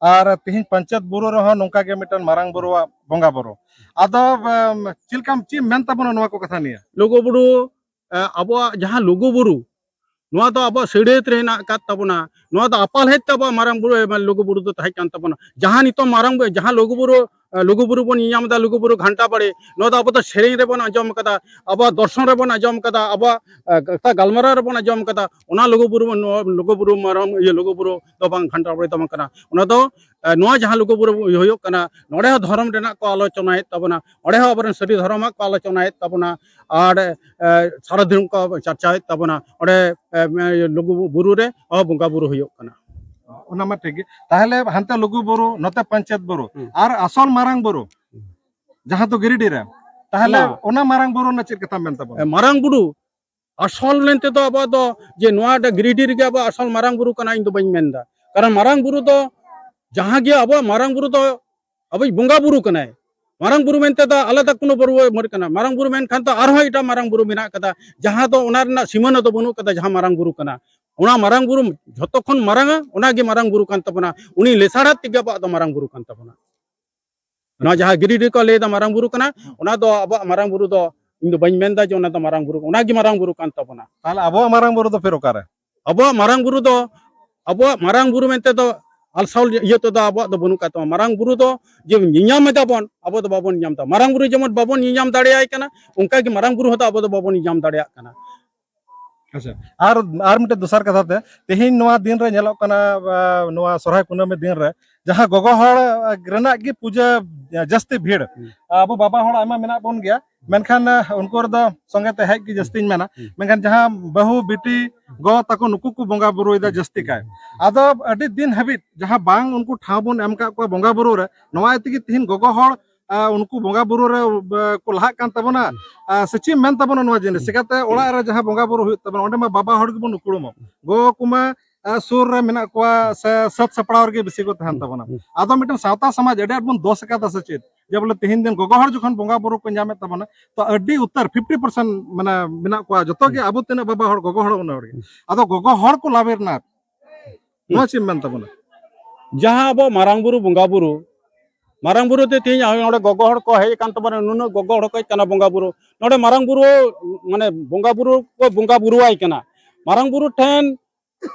ᱟᱨ ᱛᱤᱦᱤᱧ ᱯᱚᱧᱪᱟᱭᱮᱛ ᱵᱩᱨᱩ ᱨᱮᱦᱚᱸ ᱱᱚᱝᱠᱟ ᱜᱮ ᱢᱤᱫᱴᱮᱱ ᱢᱟᱨᱟᱝ ᱵᱩᱨᱩᱣᱟᱜ ᱵᱚᱸᱜᱟ ᱵᱩᱨᱩ᱾ ᱟᱫᱚ, ᱮᱢ, ᱪᱮᱫ ᱞᱮᱠᱟᱢ, ᱪᱮᱫ ᱮᱢ ᱢᱮᱱ ᱛᱟᱵᱚᱱᱟ ᱱᱚᱣᱟ ᱠᱚ ᱠᱟᱛᱷᱟ ᱱᱤᱭᱮ? ᱞᱩᱜᱩ ᱵᱩᱨᱩ, ᱮ, ᱟᱵᱚᱣᱟᱜ ᱡᱟᱦᱟᱸ ᱞᱩᱜᱩ ᱵᱩᱨᱩ, ᱱᱚᱣᱟ ᱫᱚ ᱟᱵᱚᱣᱟᱜ ᱥᱟᱹᱲᱭᱟᱹᱛ ᱨᱮ ᱦᱮᱱᱟᱜ ᱟᱠᱟᱫ ᱛᱟᱵᱚᱱᱟ᱾ ᱱᱚᱣᱟ ᱫᱚ ᱟᱯᱟᱞ ᱦᱮᱡ ᱛᱮ ᱟᱵᱚᱣᱟᱜ ᱢᱟᱨᱟᱝ ᱵᱩᱨᱩ, ᱮ, ᱞᱩᱜᱩ ᱵᱩᱨᱩ ᱫᱚ ᱛᱟᱦᱮᱸ ᱠᱟᱱ ᱛᱟᱵᱚᱱᱟ᱾ ᱡᱟᱦᱟᱸ ᱱᱤᱛᱚᱜ ᱢᱟᱨᱟᱝ ᱵᱩ-, ᱡᱟᱦᱟᱸ ᱞᱩᱜᱩ ᱵᱩᱨᱩ, ᱮ, ᱞᱩᱜᱩ ᱵᱩᱨᱩ ᱵᱚᱱ ᱧᱮᱧᱟᱢ ᱮᱫᱟ, ᱞᱩᱜᱩ ᱵᱩᱨᱩ ᱜᱷᱟᱱᱴᱟ ᱵᱟᱲᱮ, ᱱᱚᱣᱟ ᱫᱚ ᱟᱵᱚ ᱫᱚ ᱥᱮᱨᱮᱧ ᱨᱮᱵᱚᱱ ᱟᱸᱡᱚᱢ ᱟᱠᱟᱫᱟ, ᱟᱵᱚᱣᱟᱜ ᱫᱚᱨᱥᱚᱱ ᱨᱮᱵᱚᱱ ᱟᱸᱡᱚᱢ ᱟᱠᱟᱫᱟ, ᱟᱵᱚᱣᱟᱜ, ᱮ, ᱠᱟᱛᱷᱟ ᱜᱟᱞᱢᱟᱨᱟᱣ ᱨᱮᱵᱚᱱ ᱟᱸᱡᱚᱢ ᱟᱠᱟᱫᱟ᱾ ᱚᱱᱟ ᱞᱩᱜᱩ ᱵᱩᱨᱩ, ᱱᱚᱣᱟ ᱞᱩᱜᱩ ᱵᱩᱨᱩ ᱢᱟᱨᱟᱝ, ᱤᱭᱟᱹ, ᱞᱩᱜᱩ ᱵᱩᱨᱩ ᱫᱚ ᱵᱟᱝ, ᱜᱷᱟᱱᱴᱟ ᱵᱟᱲᱮ ᱫᱚ ᱵᱟᱝ ᱠᱟᱱᱟ᱾ ᱚᱱᱟ ᱫᱚ, ᱮ, ᱱᱚᱣᱟ ᱡᱟᱦᱟᱸ ᱞᱩᱜᱩ ᱵᱩᱨᱩ ᱦᱩᱭᱩᱜ ᱠᱟᱱᱟ, ᱱᱚᱰᱮ ᱦᱚᱸ ᱫᱷᱚᱨᱚᱢ ᱨᱮᱱᱟᱜ ᱠᱚ ᱟᱞᱳᱪᱚᱱᱟᱭᱮᱫ ᱛᱟᱵᱚᱱᱟ, ᱚᱸᱰᱮ ᱦᱚᱸ ᱟᱵᱚᱨᱮᱱ ᱥᱟᱹᱨᱤ ᱫᱷᱚᱨᱚᱢᱟᱜ ᱠᱚ ᱟᱞᱳᱪᱚᱱᱟᱭᱮᱫ ᱛᱟᱵᱚᱱᱟ᱾ ᱟᱨ, ᱮ, ᱥᱟᱨᱟ ᱫᱤᱱ ᱠᱚ ᱪᱟᱨᱪᱟᱣᱮᱫ ᱛᱟᱵᱚᱱᱟ᱾ ᱚᱸᱰᱮ, ᱮ, ᱞᱩᱜᱩ ᱵᱩᱨᱩ ᱨᱮ ᱦᱚᱸ ᱵᱚᱸᱜᱟ ᱵᱩᱨᱩ ᱦᱩᱭᱩᱜ ᱠᱟᱱᱟ᱾ ᱚᱱᱟ ᱢᱟ ᱴᱷᱤᱠ ᱜᱮ᱾ ᱛᱟᱦᱚᱞᱮ ᱦᱟᱱᱛᱮ ᱞᱩᱜᱩ ᱵᱩᱨᱩ, ᱱᱚᱛᱮ ᱯᱚᱧᱪᱟᱭᱮᱛ ᱵᱩᱨᱩ, ᱦᱩᱸ᱾ ᱟᱨ ᱟᱥᱚᱞ ᱢᱟᱨᱟᱝ ᱵᱩᱨᱩ, ᱦᱩᱸ᱾ ᱡᱟᱦᱟᱸ ᱫᱚ ᱜᱤᱨᱤᱰᱤ ᱨᱮ, ᱛᱟᱦᱚᱞᱮ ᱚᱱᱟ ᱚᱱᱟ ᱢᱟᱨᱟᱝ ᱵᱩᱨᱩ ᱨᱮᱱᱟᱜ ᱪᱮᱫ ᱠᱟᱛᱷᱟᱢ ᱢᱮᱱ ᱛᱟᱵᱚᱱᱟ? ᱮ, ᱢᱟᱨᱟᱝ ᱵᱩᱨᱩ ᱟᱥᱚᱞ ᱢᱮᱱᱛᱮ ᱫᱚ ᱟᱵᱚᱣᱟᱜ ᱫᱚ ᱡᱮ ᱱᱚᱣᱟ ᱫᱚ ᱜᱤᱨᱤᱰᱤ ᱨᱮᱜᱮ ᱟᱵᱚᱣᱟᱜ ᱟᱥᱚᱞ ᱢᱟᱨᱟᱝ ᱵᱩᱨᱩ ᱠᱟᱱᱟ, ᱤᱧ ᱫᱚ ᱵᱟᱹᱧ ᱢᱮᱱ ᱮᱫᱟ᱾ ᱠᱟᱨᱚᱱ ᱢᱟᱨᱟᱝ ᱵᱩᱨᱩ ᱫᱚ ᱡᱟᱦᱟᱸ ᱜᱮ ᱟᱵᱚᱣᱟᱜ ᱢᱟᱨᱟᱝ ᱵᱩᱨᱩ ᱫᱚ ᱟᱵᱚᱭᱤᱡ ᱵᱚᱸᱜᱟ ᱵᱩᱨᱩ ᱠᱟᱱᱟᱭ᱾ ᱢᱟᱨᱟᱝ ᱵᱩᱨᱩ ᱢᱮᱱᱛᱮ ᱫᱚ ᱟᱞᱟᱫᱟ ᱠᱳᱱᱳ ᱵᱩᱨᱩ ᱵᱟᱹᱱᱩᱜ ᱠᱟᱱᱟ᱾ ᱢᱟᱨᱟᱝ ᱵᱩᱨᱩ ᱢᱮᱱᱠᱷᱟᱱ ᱫᱚ ᱟᱨᱦᱚᱸ ᱮᱴᱟᱜ ᱢᱟᱨᱟᱝ ᱵᱩᱨᱩ ᱢᱮᱱᱟᱜ ᱠᱟᱫᱟ, ᱡᱟᱦᱟᱸ ᱫᱚ ᱚᱱᱟ ᱨᱮᱱᱟᱜ ᱥᱤᱢᱟᱹᱱᱟ ᱫᱚ ᱵᱟᱹᱱᱩᱜ ᱠᱟᱫᱟ᱾ ᱡᱟᱦᱟᱸ ᱢᱟᱨᱟᱝ ᱵᱩᱨᱩ ᱠᱟᱱᱟ, ᱚᱱᱟ ᱢᱟᱨᱟᱝ ᱵᱩᱨᱩ ᱡᱷᱚᱛᱚ ᱠᱷᱚᱱ ᱢᱟᱨᱟᱝᱟ, ᱚᱱᱟᱜᱮ ᱢᱟᱨᱟᱝ ᱵᱩᱨᱩ ᱠᱟᱱ ᱛᱟᱵᱚᱱᱟ᱾ ᱩᱱᱤ ᱞᱮᱥᱟᱲᱦᱮᱫ ᱛᱮᱜᱮ ᱟᱵᱚᱣᱟᱜ ᱫᱚ ᱢᱟᱨᱟᱝ ᱵᱩᱨᱩ ᱠᱟᱱ ᱛᱟᱵᱚᱱᱟ᱾ ᱱᱚᱣᱟ ᱡᱟᱦᱟᱸ ᱜᱤᱨᱤᱰᱤ ᱠᱚ ᱞᱟᱹᱭᱫᱟ ᱢᱟᱨᱟᱝ ᱵᱩᱨᱩ ᱠᱟᱱᱟ, ᱚᱱᱟ ᱫᱚ ᱟᱵᱚᱣᱟᱜ ᱢᱟᱨᱟᱝ ᱵᱩᱨᱩ ᱫᱚ, ᱤᱧ ᱫᱚ ᱵᱟᱹᱧ ᱢᱮᱱᱫᱟ ᱡᱮ ᱚᱱᱟ ᱫᱚ ᱢᱟᱨᱟᱝ ᱵᱩᱨᱩ, ᱚᱱᱟᱜᱮ ᱢᱟᱨᱟᱝ ᱵᱩᱨᱩ ᱠᱟᱱ ᱛᱟᱵᱚᱱᱟ᱾ ᱛᱟᱦᱞᱮ ᱟᱵᱚᱣᱟᱜ ᱢᱟᱨᱟᱝ ᱵᱩᱨᱩ ᱫᱚ ᱯᱷᱮᱨ ᱚᱠᱟᱨᱮ? ᱟᱵᱚᱣᱟᱜ ᱢᱟᱨᱟᱝ ᱵᱩᱨᱩ ᱫᱚ, ᱟᱵᱚᱣᱟᱜ ᱢᱟᱨᱟᱝ ᱵᱩᱨᱩ ᱢᱮᱱᱛᱮ ᱫᱚ ᱟᱞᱥᱟᱞ ᱤᱭᱟᱹ ᱛᱮᱫᱚ ᱟᱵᱚᱣᱟᱜ ᱫᱚ ᱵᱟᱹᱱᱩᱜ ᱠᱟᱫ ᱛᱟᱵᱚᱱᱟ᱾ ᱢᱟᱨᱟᱝ ᱵᱩᱨᱩ ᱫᱚ ᱡᱮ ᱧᱮᱧᱟᱢ ᱮᱫᱟ ᱵᱚᱱ, ᱟᱵᱚ ᱫᱚ ᱵᱟᱵᱚᱱ ᱧᱟᱢ ᱮᱫᱟ᱾ ᱢᱟᱨᱟᱝ ᱵᱩᱨᱩ ᱡᱮᱢᱚᱱ ᱵᱟᱵᱚᱱ ᱧᱮᱧᱟᱢ ᱫᱟᱲᱮᱭᱟᱭ ᱠᱟᱱᱟ, ᱚᱱᱠᱟ ᱜᱮ ᱢᱟᱨᱟᱝ ᱵᱩᱨᱩ ᱦᱚᱸ ᱫᱚ ᱟᱵᱚ ᱫᱚ ᱵᱟᱵᱚᱱ ᱧᱮᱧᱟᱢ ᱫᱟᱲᱮᱭᱟᱜ ᱠᱟᱱᱟ᱾ ᱟᱪᱪᱷᱟ, ᱟᱨ, ᱟᱨ ᱢᱤᱫᱴᱮᱱ ᱫᱚᱥᱟᱨ ᱠᱟᱛᱷᱟ ᱛᱮ, ᱛᱮᱦᱮᱧ ᱱᱚᱣᱟ ᱫᱤᱱ ᱨᱮ ᱧᱮᱞᱚᱜ ᱠᱟᱱᱟ, ᱟ, ᱱᱚᱣᱟ ᱥᱚᱨᱦᱟᱭ ᱠᱩᱱᱟᱹᱢᱤ ᱫᱤᱱ ᱨᱮ ᱡᱟᱦᱟᱸ ᱜᱚᱜᱚ ᱦᱚᱲ, ᱟ, ᱨᱮᱱᱟᱜ ᱜᱮ ᱯᱩᱡᱟᱹ, ᱟ, ᱡᱟᱹᱥᱛᱤ ᱵᱷᱤᱲ᱾ ᱦᱩᱸ᱾ ᱟᱵᱚ ᱵᱟᱵᱟ ᱦᱚᱲ ᱟᱭᱢᱟ ᱢᱮᱱᱟᱜ ᱵᱚᱱ ᱜᱮᱭᱟ, ᱢᱮᱱᱠᱷᱟᱱ, ᱟ, ᱩᱱᱠᱩ ᱨᱮᱫᱚ ᱥᱚᱸᱜᱮ ᱛᱮ ᱦᱮᱡ ᱜᱮ ᱡᱟᱹᱥᱛᱤᱧ ᱢᱮᱱᱟ᱾ ᱦᱩᱸ᱾ ᱢᱮᱱᱠᱷᱟᱱ ᱡᱟᱦᱟᱸ ᱵᱟᱹᱦᱩ, ᱵᱤᱴᱤ, ᱜᱚ ᱛᱟᱠᱚ, ᱱᱩᱠᱩ ᱠᱚ ᱵᱚᱸᱜᱟ ᱵᱩᱨᱩᱭᱮᱫᱟ ᱦᱩᱸ᱾ ᱡᱟᱹᱥᱛᱤ ᱠᱟᱭ᱾ ᱦᱩᱸ᱾ ᱟᱫᱚ ᱟᱹᱰᱤ ᱫᱤᱱ ᱦᱟᱹᱵᱤᱡ ᱡᱟᱦᱟᱸ ᱵᱟᱝ ᱩᱱᱠᱩ ᱴᱷᱟᱶ ᱵᱚᱱ ᱮᱢ ᱠᱟᱜ ᱠᱚᱣᱟ ᱵᱚᱸᱜᱟ ᱵᱩᱨᱩ ᱨᱮ, ᱱᱚᱣᱟ ᱤᱭᱟᱹ ᱛᱮᱜᱮ ᱛᱤᱦᱤᱧ ᱜᱚᱜᱚ ᱦᱚᱲ, ᱟ, ᱩᱱᱠᱩ ᱵᱚᱸᱜᱟ ᱵᱩᱨᱩ ᱨᱮ, ᱟ, ᱠᱚ ᱞᱟᱦᱟᱜ ᱠᱟᱱ ᱛᱟᱵᱚᱱᱟ᱾ ᱦᱩᱸ᱾ ᱟ, ᱥᱮ ᱪᱮᱫ ᱮᱢ ᱢᱮᱱ ᱛᱟᱵᱚᱱᱟ ᱱᱚᱣᱟ ᱡᱤᱱᱤᱥ? ᱦᱩᱸ᱾ ᱪᱤᱠᱟᱛᱮ ᱚᱲᱟᱜ ᱨᱮ ᱡᱟᱦᱟᱸ ᱵᱚᱸᱜᱟ ᱵᱩᱨᱩ ᱦᱩᱭᱩᱜ ᱛᱟᱵᱚᱱᱟ, ᱚᱸᱰᱮ ᱢᱟ ᱵᱟᱵᱟ ᱦᱚᱲ ᱜᱮᱵᱚᱱ ᱩᱯᱨᱩᱢᱚᱜ᱾ ᱦᱩᱸ᱾ ᱜᱚᱜᱚ ᱠᱚᱢᱟ, ᱟ, ᱥᱩᱨ ᱨᱮ ᱢᱮᱱᱟᱜ ᱠᱚᱣᱟ, ᱥᱮ ᱥᱟᱹᱛ ᱥᱟᱯᱲᱟᱣ ᱨᱮᱜᱮ ᱵᱮᱥᱤ ᱠᱚ ᱛᱟᱦᱮᱱ ᱦᱩᱸ᱾ ᱛᱟᱵᱚᱱᱟ᱾ ᱦᱩᱸ᱾ ᱟᱫᱚ ᱢᱤᱫᱴᱮᱱ ᱥᱟᱶᱛᱟ ᱥᱚᱢᱟᱡᱽ ᱟᱹᱰᱤ ᱟᱸᱴ ᱵᱚᱱ ᱫᱳᱥ ᱟᱠᱟᱫᱟ ᱥᱮ ᱪᱮᱫ? ᱡᱮ ᱵᱚᱞᱮ ᱛᱮᱦᱮᱧ ᱫᱤᱱ ᱜᱚᱜᱚ ᱦᱚᱲ ᱡᱚᱠᱷᱚᱱ ᱵᱚᱸᱜᱟ ᱵᱩᱨᱩ ᱠᱚ ᱧᱟᱢᱮᱫ ᱛᱟᱵᱚᱱᱟ, ᱛᱚ ᱟᱹᱰᱤ ᱩᱛᱟᱹᱨ ᱯᱷᱤᱯᱴᱤ ᱯᱟᱨᱥᱮᱱᱴ ᱢᱟᱱᱮ ᱢᱮᱱᱟᱜ ᱠᱚᱣᱟ, ᱡᱚᱛᱚ ᱜᱮ ᱦᱩᱸ᱾ ᱟᱵᱚ ᱛᱤᱱᱟᱹᱜ ᱵᱟᱵᱟ ᱦᱚᱲ, ᱜᱚᱜᱚ ᱦᱚᱲ ᱩᱱᱟᱹᱜ ᱦᱚᱲ ᱜᱮ᱾ ᱦᱩᱸ᱾ ᱟᱫᱚ ᱜᱚᱜᱚ ᱦᱚᱲ ᱠᱚ ᱞᱟᱵᱮᱨ ᱱᱟ, ᱱᱚᱣᱟ ᱦᱩᱸ᱾ ᱪᱮᱫ ᱮᱢ ᱢᱮᱱ ᱛᱟᱵᱚᱱᱟ? ᱡᱟᱦᱟᱸ ᱟᱵᱚ ᱢᱟᱨᱟᱝ ᱵᱩᱨᱩ ᱵᱚᱸᱜᱟ ᱵᱩᱨᱩ, ᱢᱟᱨᱟᱝ ᱵᱩᱨᱩ ᱛᱮ ᱛᱮᱦᱮᱧ ᱱᱚᱰᱮ ᱜᱚᱜᱚ ᱦᱚᱲ ᱠᱚ ᱦᱮᱡ ᱟᱠᱟᱱ ᱛᱟᱵᱚᱱᱟ, ᱱᱩᱱᱟᱹᱜ ᱜᱚᱜᱚ ᱦᱚᱲ ᱠᱚ ᱦᱮᱡ ᱟᱠᱟᱱᱟ ᱵᱚᱸᱜᱟ ᱵᱩᱨᱩ, ᱱᱚᱰᱮ ᱢᱟᱨᱟᱝ ᱵᱩᱨᱩ, ᱢᱟᱱᱮ ᱵᱚᱸᱜᱟ ᱵᱩᱨᱩ ᱠᱚ ᱵᱚᱸᱜᱟ ᱵᱩᱨᱩᱣᱟᱭ ᱠᱟᱱᱟ᱾ ᱢᱟᱨᱟᱝ ᱵᱩᱨᱩ ᱴᱷᱮᱱ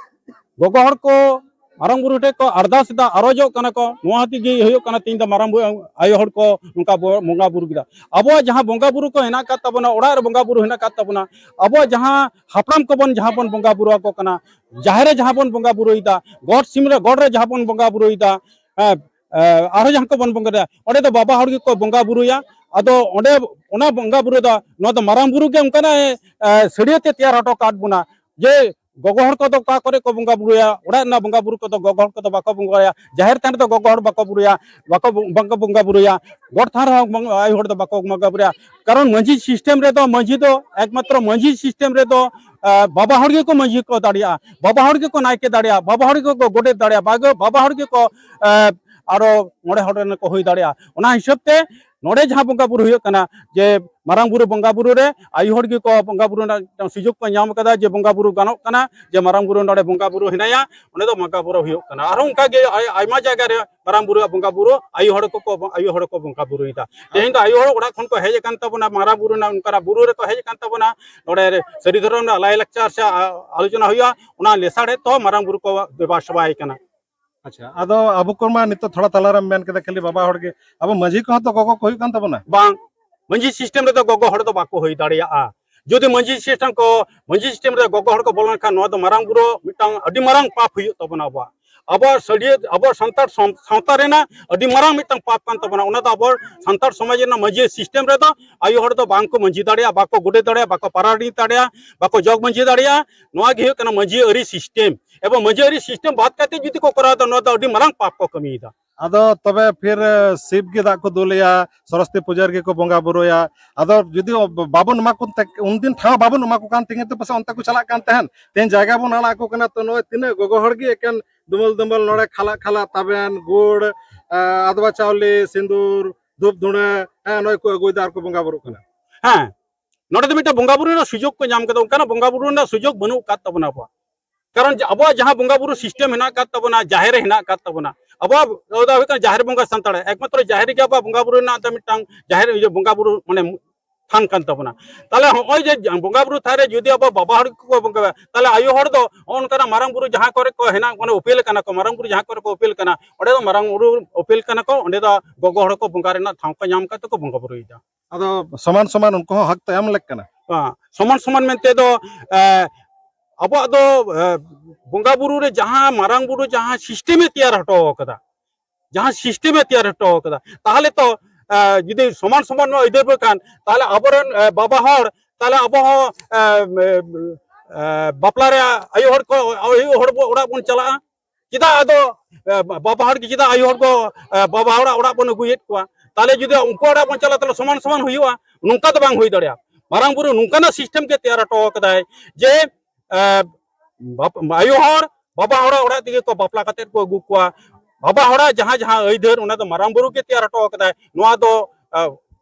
ᱜᱚᱜᱚ ᱦᱚᱲ ᱠᱚ, ᱢᱟᱨᱟᱝ ᱵᱩᱨᱩ ᱴᱷᱮᱱ ᱠᱚ ᱟᱨᱫᱟᱥ ᱮᱫᱟ, ᱟᱨᱚᱡᱚᱜ ᱠᱟᱱᱟ ᱠᱚ᱾ ᱱᱚᱣᱟ ᱦᱚᱛᱮᱡ ᱜᱮ ᱦᱩᱭᱩᱜ ᱠᱟᱱᱟ ᱛᱮᱦᱮᱧ ᱫᱚ ᱢᱟᱨᱟᱝ ᱵᱩᱨᱩ, ᱟᱭᱳ ᱦᱚᱲ ᱠᱚ ᱱᱚᱝᱠᱟ ᱵᱚ-, ᱵᱚᱸᱜᱟ ᱵᱩᱨᱩ ᱠᱮᱫᱟ᱾ ᱟᱵᱚᱣᱟᱜ ᱡᱟᱦᱟᱸ ᱵᱚᱸᱜᱟ ᱵᱩᱨᱩ ᱠᱚ ᱦᱮᱱᱟᱜ ᱟᱠᱟᱫ ᱛᱟᱵᱚᱱᱟ, ᱚᱲᱟᱜ ᱨᱮ ᱵᱚᱸᱜᱟ ᱵᱩᱨᱩ ᱦᱮᱱᱟᱜ ᱟᱠᱟᱫ ᱛᱟᱵᱚᱱᱟ, ᱟᱵᱚᱣᱟᱜ ᱡᱟᱦᱟᱸ ᱦᱟᱯᱲᱟᱢ ᱠᱚᱵᱚᱱ ᱡᱟᱦᱟᱸ ᱵᱚᱱ ᱵᱚᱸᱜᱟ ᱵᱩᱨᱩ ᱟᱠᱚ ᱠᱟᱱᱟ, ᱡᱟᱦᱮᱨ ᱨᱮ ᱡᱟᱦᱟᱸ ᱵᱚᱱ ᱵᱚᱸᱜᱟ ᱵᱩᱨᱩᱭᱮᱫᱟ, ᱜᱚᱴ ᱥᱤᱢ ᱨᱮ, ᱜᱚᱴ ᱨᱮ ᱡᱟᱦᱟᱸ ᱵᱚᱱ ᱵᱚᱸᱜᱟ ᱵᱩᱨᱩᱭᱮᱫᱟ, ᱦᱮᱸ, ᱮ, ᱟᱨᱦᱚᱸ ᱡᱟᱦᱟᱸ ᱠᱚᱵᱚᱱ ᱵᱚᱸᱜᱟᱭᱟ, ᱚᱸᱰᱮ ᱫᱚ ᱵᱟᱵᱟ ᱦᱚᱲ ᱜᱮᱠᱚ ᱵᱚᱸᱜᱟ ᱵᱩᱨᱩᱭᱟ᱾ ᱟᱫᱚ ᱚᱸᱰᱮ ᱚᱱᱟ ᱵᱚᱸᱜᱟ ᱵᱩᱨᱩ ᱫᱚ, ᱱᱚᱣᱟ ᱫᱚ ᱢᱟᱨᱟᱝ ᱵᱩᱨᱩ ᱜᱮ ᱚᱱᱠᱟᱱᱟᱜ, ᱮ, ᱥᱟᱹᱲᱤᱭᱟᱹ ᱛᱮ ᱛᱮᱭᱟᱨ ᱦᱚᱴᱚ ᱠᱟᱫ ᱵᱚᱱᱟ, ᱡᱮ ᱜᱚᱜᱚ ᱦᱚᱲ ᱠᱚᱫᱚ ᱚᱠᱟ ᱠᱚᱨᱮ ᱠᱚ ᱵᱚᱸᱜᱟ ᱵᱩᱨᱩᱭᱟ, ᱚᱲᱟᱜ ᱨᱮᱱᱟᱜ ᱵᱚᱸᱜᱟ ᱵᱩᱨᱩ ᱠᱚᱫᱚ ᱜᱚᱜᱚ ᱦᱚᱲ ᱠᱚᱫᱚ ᱵᱟᱠᱚ ᱵᱚᱸᱜᱟᱭᱟ, ᱡᱟᱦᱮᱨ ᱛᱷᱟᱱ ᱨᱮᱫᱚ ᱜᱚᱜᱚ ᱦᱚᱲ ᱵᱟᱠᱚ ᱵᱩᱨᱩᱭᱟ, ᱵᱟᱠᱚ ᱵᱚ-, ᱵᱟᱠᱚ ᱵᱚᱸᱜᱟ ᱵᱩᱨᱩᱭᱟ, ᱜᱚᱴ ᱛᱷᱟᱱ ᱨᱮᱦᱚᱸ ᱵᱚᱸᱜᱟ, ᱟᱭᱳ ᱦᱚᱲ ᱫᱚ ᱵᱟᱠᱚ ᱵᱚᱸᱜᱟ ᱵᱩᱨᱩᱭᱟ᱾ ᱠᱟᱨᱚᱱ ᱢᱟᱹᱡᱷᱤ ᱥᱤᱥᱴᱮᱢ ᱨᱮᱫᱚ, ᱢᱟᱹᱡᱷᱤ ᱫᱚ ᱮᱠᱢᱟᱛᱨᱚ ᱢᱟᱹᱡᱷᱤ ᱥᱤᱥᱴᱮᱢ ᱨᱮᱫᱚ, ᱮ, ᱵᱟᱵᱟ ᱦᱚᱲ ᱜᱮᱠᱚ ᱢᱟᱹᱡᱷᱤ ᱠᱚ ᱫᱟᱲᱮᱭᱟᱜᱼᱟ, ᱵᱟᱵᱟ ᱦᱚᱲ ᱜᱮᱠᱚ ᱱᱟᱭᱠᱮ ᱫᱟᱲᱮᱭᱟᱜᱼᱟ, ᱵᱟᱵᱟ ᱦᱚᱲ ᱜᱮᱠᱚ ᱜᱚᱰᱮᱛ ᱫᱟᱲᱮᱭᱟᱜᱼᱟ, ᱵᱟᱜᱮ-, ᱵᱟᱵᱟ ᱦᱚᱲ ᱜᱮᱠᱚ, ᱮ, ᱟᱨᱚ ᱢᱚᱬᱮ ᱦᱚᱲ ᱨᱮᱱ ᱠᱚ ᱦᱩᱭ ᱫᱟᱲᱮᱭᱟᱜᱼᱟ᱾ ᱚᱱᱟ ᱦᱤᱥᱟᱹᱵ ᱛᱮ ᱱᱚᱰᱮ ᱡᱟᱦᱟᱸ ᱵᱚᱸᱜᱟ ᱵᱩᱨᱩ ᱦᱩᱭᱩᱜ ᱠᱟᱱᱟ, ᱡᱮ ᱢᱟᱨᱟᱝ ᱵᱩᱨᱩ ᱵᱚᱸᱜᱟ ᱵᱩᱨᱩ ᱨᱮ ᱟᱭᱳ ᱦᱚᱲ ᱜᱮᱠᱚ ᱵᱚᱸᱜᱟ ᱵᱩᱨᱩ ᱨᱮᱱᱟᱜ ᱢᱤᱫᱴᱟᱝ ᱥᱩᱡᱳᱜᱽ ᱠᱚ ᱧᱟᱢ ᱠᱟᱫᱟ, ᱡᱮ ᱵᱚᱸᱜᱟ ᱵᱩᱨᱩ ᱜᱟᱱᱚᱜ ᱠᱟᱱᱟ, ᱡᱮ ᱢᱟᱨᱟᱝ ᱵᱩᱨᱩ ᱱᱚᱰᱮ ᱵᱚᱸᱜᱟ ᱵᱩᱨᱩ ᱦᱮᱱᱟᱭᱟ, ᱚᱸᱰᱮ ᱫᱚ ᱵᱚᱸᱜᱟ ᱵᱩᱨᱩ ᱦᱩᱭᱩᱜ ᱠᱟᱱᱟ᱾ ᱟᱨᱦᱚᱸ ᱚᱱᱠᱟ ᱜᱮ ᱟᱭ-, ᱟᱭᱢᱟ ᱡᱟᱭᱜᱟ ᱨᱮ ᱢᱟᱨᱟᱝ ᱵᱩᱨᱩᱣᱟᱜ ᱵᱚᱸᱜᱟ ᱵᱩᱨᱩ ᱟᱭᱳ ᱦᱚᱲ ᱠᱚᱠᱚ, ᱟᱭᱳ ᱦᱚᱲ ᱠᱚ ᱵᱚᱸᱜᱟ ᱵᱩᱨᱩᱭᱮᱫᱟ᱾ ᱛᱮᱦᱮᱧ ᱫᱚ ᱟᱭᱳ ᱦᱚᱲ ᱚᱲᱟᱜ ᱠᱷᱚᱱ ᱠᱚ ᱦᱮᱡ ᱟᱠᱟᱱ ᱛᱟᱵᱚᱱᱟ, ᱢᱟᱨᱟᱝ ᱵᱩᱨᱩ ᱨᱮᱱᱟᱜ ᱚᱱᱠᱟᱱᱟᱜ ᱵᱩᱨᱩ ᱨᱮᱠᱚ ᱦᱮᱡ ᱟᱠᱟᱱ ᱛᱟᱵᱚᱱᱟ, ᱱᱚᱰᱮ ᱥᱟᱹᱨᱤ ᱫᱷᱚᱨᱚᱢ ᱨᱮᱱᱟᱜ ᱞᱟᱭᱼᱞᱟᱠᱪᱟᱨ ᱥᱮ ᱟ-, ᱟᱞᱳᱪᱚᱱᱟ ᱦᱩᱭᱩᱜᱼᱟ, ᱚᱱᱟ ᱞᱮᱥᱟᱲᱦᱮᱫ ᱛᱮᱦᱚᱸ ᱢᱟᱨᱟᱝ ᱵᱩᱨᱩ ᱠᱚ ᱫᱮᱵᱟ ᱥᱮᱵᱟᱭ ᱠᱟᱱᱟ᱾ ᱟᱪᱪᱷᱟ, ᱟᱫᱚ ᱟᱵᱚ ᱠᱚᱢᱟ ᱱᱤᱛᱚᱜ ᱛᱷᱚᱲᱟ ᱛᱟᱞᱟᱨᱮᱢ ᱢᱮᱱ ᱠᱮᱫᱟ ᱠᱷᱟᱹᱞᱤ ᱵᱟᱵᱟ ᱦᱚᱲ ᱜᱮ, ᱟᱵᱚ ᱢᱟᱹᱡᱷᱤ ᱠᱚᱦᱚᱸ ᱛᱚ ᱜᱚᱜᱚ ᱠᱚ ᱦᱩᱭᱩᱜ ᱠᱟᱱ ᱛᱟᱵᱚᱱᱟ᱾ ᱵᱟᱝ, ᱢᱟᱹᱡᱷᱤ system ᱨᱮᱫᱚ ᱜᱚᱜᱚ ᱦᱚᱲ ᱫᱚ ᱵᱟᱠᱚ ᱦᱩᱭ ᱫᱟᱲᱮᱭᱟᱜᱼᱟ᱾ ᱡᱩᱫᱤ ᱢᱟᱹᱡᱷᱤ system ᱠᱚ, ᱢᱟᱹᱡᱷᱤ system ᱨᱮ ᱜᱚᱜᱚ ᱦᱚᱲ ᱠᱚ ᱵᱚᱞᱚ ᱞᱮᱱᱠᱷᱟᱱ, ᱱᱚᱣᱟ ᱫᱚ ᱢᱟᱨᱟᱝ ᱵᱩᱨᱩ ᱢᱤᱫᱴᱟᱝ ᱟᱹᱰᱤ ᱢᱟᱨᱟᱝ ᱯᱟᱯ ᱦᱩᱭᱩᱜ ᱛᱟᱵᱚᱱᱟ ᱟᱵᱚᱣᱟᱜ᱾ ᱟᱵᱚᱣᱟᱜ ᱥᱟᱹᱨᱤᱭᱟᱹ, ᱟᱵᱚᱣᱟᱜ ᱥᱟᱱᱛᱟᱲ ᱥᱚᱢ-, ᱥᱟᱶᱛᱟ ᱨᱮᱱᱟᱜ ᱟᱹᱰᱤ ᱢᱟᱨᱟᱝ ᱢᱤᱫᱴᱟᱝ ᱯᱟᱯ ᱠᱟᱱ ᱛᱟᱵᱚᱱᱟ᱾ ᱚᱱᱟ ᱫᱚ ᱟᱵᱚ ᱥᱟᱱᱛᱟᱲ ᱥᱚᱢᱟᱡᱽ ᱨᱮᱱᱟᱜ ᱢᱟᱹᱡᱷᱤ system ᱨᱮᱫᱚ ᱟᱭᱳ ᱦᱚᱲ ᱫᱚ ᱵᱟᱝ ᱠᱚ ᱢᱟᱹᱡᱷᱤ ᱫᱟᱲᱮᱭᱟᱜᱼᱟ, ᱵᱟᱠᱚ ᱜᱚᱰᱮᱛ ᱫᱟᱲᱮᱭᱟᱜᱼᱟ, ᱵᱟᱠᱚ ᱯᱟᱨᱟᱱᱤᱠ ᱫᱟᱲᱮᱭᱟᱜᱼᱟ, ᱵᱟᱠᱚ ᱡᱚᱜᱽ ᱢᱟᱹᱡᱷᱤ ᱫᱟᱲᱮᱭᱟᱜᱼᱟ᱾ ᱱᱚᱣᱟ ᱜᱮ ᱦᱩᱭᱩᱜ ᱠᱟᱱᱟ ᱢᱟᱹᱡᱷᱤ ᱟᱹᱨᱤ system᱾ ᱮᱵᱚᱝ ᱢᱟᱹᱡᱷᱤ ᱟᱹᱨᱤ system ᱵᱟᱫ ᱠᱟᱛᱮ ᱡᱩᱫᱤ ᱠᱚ ᱠᱚᱨᱟᱣ ᱮᱫᱟ, ᱱᱚᱣᱟ ᱫᱚ ᱟᱹᱰᱤ ᱢᱟᱨᱟᱝ ᱯᱟᱯ ᱠᱚ ᱠᱟᱹᱢᱤᱭᱮᱫᱟ᱾ ᱟᱫᱚ ᱛᱚᱵᱮ ᱯᱷᱤᱨ, ᱮ, ᱥᱤᱵ ᱜᱮ ᱫᱟᱜ ᱠᱚ ᱫᱩᱞᱮᱭᱟ, ᱥᱚᱨᱚᱥᱚᱛᱤ ᱯᱩᱡᱟᱹ ᱨᱮᱜᱮ ᱠᱚ ᱵᱚᱸᱜᱟ ᱵᱩᱨᱩᱭᱟ᱾ ᱟᱫᱚ ᱡᱩᱫᱤ ᱵᱟᱵᱚᱱ ᱮᱢᱟ ᱠᱚ ᱛᱮ-, ᱩᱱᱫᱤᱱ ᱴᱷᱟᱶ ᱵᱟᱵᱚᱱ ᱮᱢᱟ ᱠᱚ ᱠᱟᱱ ᱛᱮᱜᱮ ᱛᱚ ᱯᱟᱥᱮᱡ ᱚᱱᱛᱮ ᱠᱚ ᱪᱟᱞᱟᱜ ᱠᱟᱱ ᱛᱟᱦᱮᱸᱱ᱾ ᱛᱮᱦᱮᱧ ᱡᱟᱭᱜᱟ ᱵᱚᱱ ᱟᱲᱟᱜ ᱟᱠᱚ ᱠᱟᱱᱟ, ᱛᱚ ᱱᱚᱜᱼᱚᱭ ᱛᱤᱱᱟᱹᱜ ᱜᱚᱜᱚ ᱦᱚᱲ ᱜᱮ ᱮᱠᱮᱱ ᱫᱩᱢᱟᱹᱞ ᱫᱩᱢᱟᱹᱞ ᱱᱚᱰᱮ ᱠᱷᱟᱞᱟᱜ ᱠᱷᱟᱞᱟᱜ ᱛᱟᱵᱮᱱ, ᱜᱩᱲ, ᱮ, ᱟᱫᱽᱣᱟ ᱪᱟᱣᱞᱮ, ᱥᱤᱸᱫᱩᱨ, ᱫᱷᱩᱯ ᱫᱷᱩᱬᱟᱹ, ᱦᱮᱸ, ᱱᱚᱜᱼᱚᱭ ᱠᱚ ᱟᱹᱜᱩᱭᱮᱫᱟ ᱟᱨ ᱠᱚ ᱵᱚᱸᱜᱟ ᱵᱩᱨᱩᱜ ᱠᱟᱱᱟ᱾ ᱦᱮᱸ, ᱱᱚᱰᱮ ᱫᱚ ᱢᱤᱫᱴᱟᱝ ᱵᱚᱸᱜᱟ ᱵᱩᱨᱩ ᱨᱮᱱᱟᱜ ᱥᱩᱡᱳᱜᱽ ᱠᱚ ᱧᱟᱢ ᱠᱟᱫᱟ, ᱚᱱᱠᱟᱱᱟᱜ ᱵᱚᱸᱜᱟ ᱵᱩᱨᱩ ᱨᱮᱱᱟᱜ ᱥᱩᱡᱳᱜᱽ ᱵᱟᱹᱱᱩᱜ ᱟᱠᱟᱫ ᱛᱟᱵᱚᱱᱟ ᱟᱵᱚᱣᱟᱜ᱾ ᱠᱟᱨᱚᱱ ᱡᱮ ᱟᱵᱚᱣᱟᱜ ᱡᱟᱦᱟᱸ ᱵᱚᱸᱜᱟ ᱵᱩᱨᱩ system ᱦᱮᱱᱟᱜ ᱟᱠᱟᱫ ᱛᱟᱵᱚᱱᱟ, ᱡᱟᱦᱮᱨ ᱨᱮ ᱦᱮᱱᱟᱜ ᱟᱠᱟᱫ ᱛᱟᱵᱚᱱᱟ, ᱟᱵᱚᱣᱟᱜ ᱫᱚ ᱦᱩᱭᱩᱜ ᱠᱟᱱᱟ ᱡᱟᱦᱮᱨ ᱵᱚᱸᱜᱟ ᱥᱟᱱᱛᱟᱲ, ᱮᱠᱢᱟᱛᱨᱚ ᱡᱟᱦᱮᱨ ᱨᱮᱜᱮ ᱟᱵᱚᱣᱟᱜ ᱵᱚᱸᱜᱟ ᱵᱩᱨᱩ ᱨᱮᱱᱟᱜ ᱫᱚ ᱢᱤᱫᱴᱟᱝ ᱡᱟᱦᱮᱨ ᱤᱭᱟᱹ ᱵᱚᱸᱜᱟ ᱵᱩᱨᱩ ᱢᱟᱱᱮ ᱛᱷᱟᱱ ᱠᱟᱱ ᱛᱟᱵᱚᱱᱟ᱾ ᱛᱟᱦᱞᱮ ᱦᱚᱸᱜᱼᱚᱭ ᱡᱮ ᱵᱚᱸᱜᱟ ᱵᱩᱨᱩ ᱛᱷᱟᱱ ᱨᱮ ᱡᱩᱫᱤ ᱟᱵᱚ ᱵᱟᱵᱟ ᱦᱚᱲ ᱜᱮᱠᱚ ᱵᱚᱸᱜᱟᱭᱟ, ᱛᱟᱦᱞᱮ ᱟᱭᱳ ᱦᱚᱲ ᱫᱚ ᱱᱚᱜᱼᱚ ᱱᱚᱝᱠᱟᱱᱟᱜ ᱢᱟᱨᱟᱝ ᱵᱩᱨᱩ ᱡᱟᱦᱟᱸ ᱠᱚᱨᱮ ᱠᱚ ᱦᱮᱱᱟᱜ, ᱢᱟᱱᱮ ᱩᱯᱮᱞ ᱠᱟᱱᱟ ᱠᱚ, ᱢᱟᱨᱟᱝ ᱵᱩᱨᱩ ᱡᱟᱦᱟᱸ ᱠᱚᱨᱮ ᱠᱚ ᱩᱯᱮᱞ ᱠᱟᱱᱟ, ᱚᱸᱰᱮ ᱫᱚ ᱢᱟᱨᱟᱝ ᱵᱩᱨᱩ ᱩᱯᱮᱞ ᱠᱟᱱᱟ ᱠᱚ, ᱚᱸᱰᱮ ᱫᱚ ᱜᱚᱜᱚ ᱦᱚᱲ ᱠᱚ ᱵᱚᱸᱜᱟ ᱨᱮᱱᱟᱜ ᱴᱷᱟᱶ ᱠᱚ ᱧᱟᱢ ᱠᱟᱛᱮ ᱠᱚ ᱵᱚᱸᱜᱟ ᱵᱩᱨᱩᱭᱮᱫᱟ᱾ ᱟᱫᱚ ᱥᱚᱢᱟᱱ ᱥᱚᱢᱟᱱ ᱩᱱᱠᱩ ᱦᱚᱸ ᱦᱚᱠ ᱛᱚ ᱮᱢ ᱞᱮᱠ ᱠᱟᱱᱟ᱾ ᱦᱮᱸ, ᱥᱚᱢᱟᱱ ᱥᱚᱢᱟᱱ ᱢᱮᱱᱛᱮ ᱫᱚ, ᱮ, ᱟᱵᱚᱣᱟᱜ ᱫᱚ, ᱮ, ᱵᱚᱸᱜᱟ ᱵᱩᱨᱩ ᱨᱮ ᱡᱟᱦᱟᱸ ᱢᱟᱨᱟᱝ ᱵᱩᱨᱩ ᱡᱟᱦᱟᱸ system ᱮ ᱛᱮᱭᱟᱨ ᱦᱚᱴᱚ ᱟᱠᱟᱫᱟ, ᱡᱟᱦᱟᱸ system ᱮ ᱛᱮᱭᱟᱨ ᱦᱚᱴᱚ ᱟᱠᱟᱫᱟ, ᱛᱟᱦᱚᱞᱮ ᱛᱚ, ᱮ, ᱡᱩᱫᱤ ᱥᱚᱢᱟᱱ ᱥᱚᱢᱟᱱ ᱵᱚᱱ ᱟᱹᱭᱫᱟᱹᱨ ᱠᱚ ᱠᱷᱟᱱ, ᱛᱟᱦᱚᱞᱮ ᱟᱵᱚᱨᱮᱱ, ᱮ, ᱵᱟᱵᱟ ᱦᱚᱲ, ᱛᱟᱦᱚᱞᱮ ᱟᱵᱚ ᱦᱚᱸ, ᱮ, ᱮ, ᱮ, ᱵᱟᱯᱞᱟ ᱨᱮ ᱟᱭᱳ ᱦᱚᱲ ᱠᱚ, ᱟᱭᱳ ᱦᱚᱲ ᱵᱚ ᱚᱲᱟᱜ ᱵᱚᱱ ᱪᱟᱞᱟᱜᱼᱟ᱾ ᱪᱮᱫᱟᱜ ᱟᱫᱚ, ᱮ, ᱵᱟᱵᱟ ᱦᱚᱲ ᱜᱮ ᱪᱮᱫᱟᱜ ᱟᱭᱳ ᱦᱚᱲ ᱠᱚ, ᱮ, ᱵᱟᱵᱟ ᱦᱚᱲᱟᱜ ᱚᱲᱟᱜ ᱵᱚᱱ ᱟᱹᱜᱩᱭᱮᱫ ᱠᱚᱣᱟ? ᱛᱟᱦᱚᱞᱮ ᱡᱩᱫᱤ ᱩᱱᱠᱩ ᱚᱲᱟᱜ ᱵᱚᱱ ᱪᱟᱞᱟᱜᱼᱟ, ᱛᱟᱦᱚᱞᱮ ᱥᱚᱢᱟᱱ ᱥᱚᱢᱟᱱ ᱦᱩᱭᱩᱜᱼᱟ? ᱱᱚᱝᱠᱟ ᱫᱚ ᱵᱟᱝ ᱦᱩᱭ ᱫᱟᱲᱮᱭᱟᱜᱼᱟ᱾ ᱢᱟᱨᱟᱝ ᱵᱩᱨᱩ ᱱᱚᱝᱠᱟᱱᱟᱜ system ᱜᱮ ᱛᱮᱭᱟᱨ ᱦᱚᱴᱚ ᱟᱠᱟᱫᱟᱭ ᱡᱮ, ᱮ, ᱵᱟᱯ-, ᱟᱭᱳ ᱦᱚᱲ ᱵᱟᱵᱟ ᱦᱚᱲᱟᱜ ᱚᱲᱟᱜ ᱛᱮᱜᱮ ᱠᱚ ᱵᱟᱯᱞᱟ ᱠᱟᱛᱮᱫ ᱠᱚ ᱟᱹᱜᱩ ᱠᱚᱣᱟ᱾ ᱵᱟᱵᱟ ᱦᱚᱲᱟᱜ ᱡᱟᱦᱟᱸ ᱡᱟᱦᱟᱸ ᱟᱹᱭᱫᱟᱹᱨ, ᱚᱱᱟ ᱫᱚ ᱢᱟᱨᱟᱝ ᱵᱩᱨᱩ ᱜᱮ ᱛᱮᱭᱟᱨ ᱦᱚᱴᱚ ᱟᱠᱟᱫᱟᱭ᱾ ᱱᱚᱣᱟ ᱫᱚ, ᱟᱨ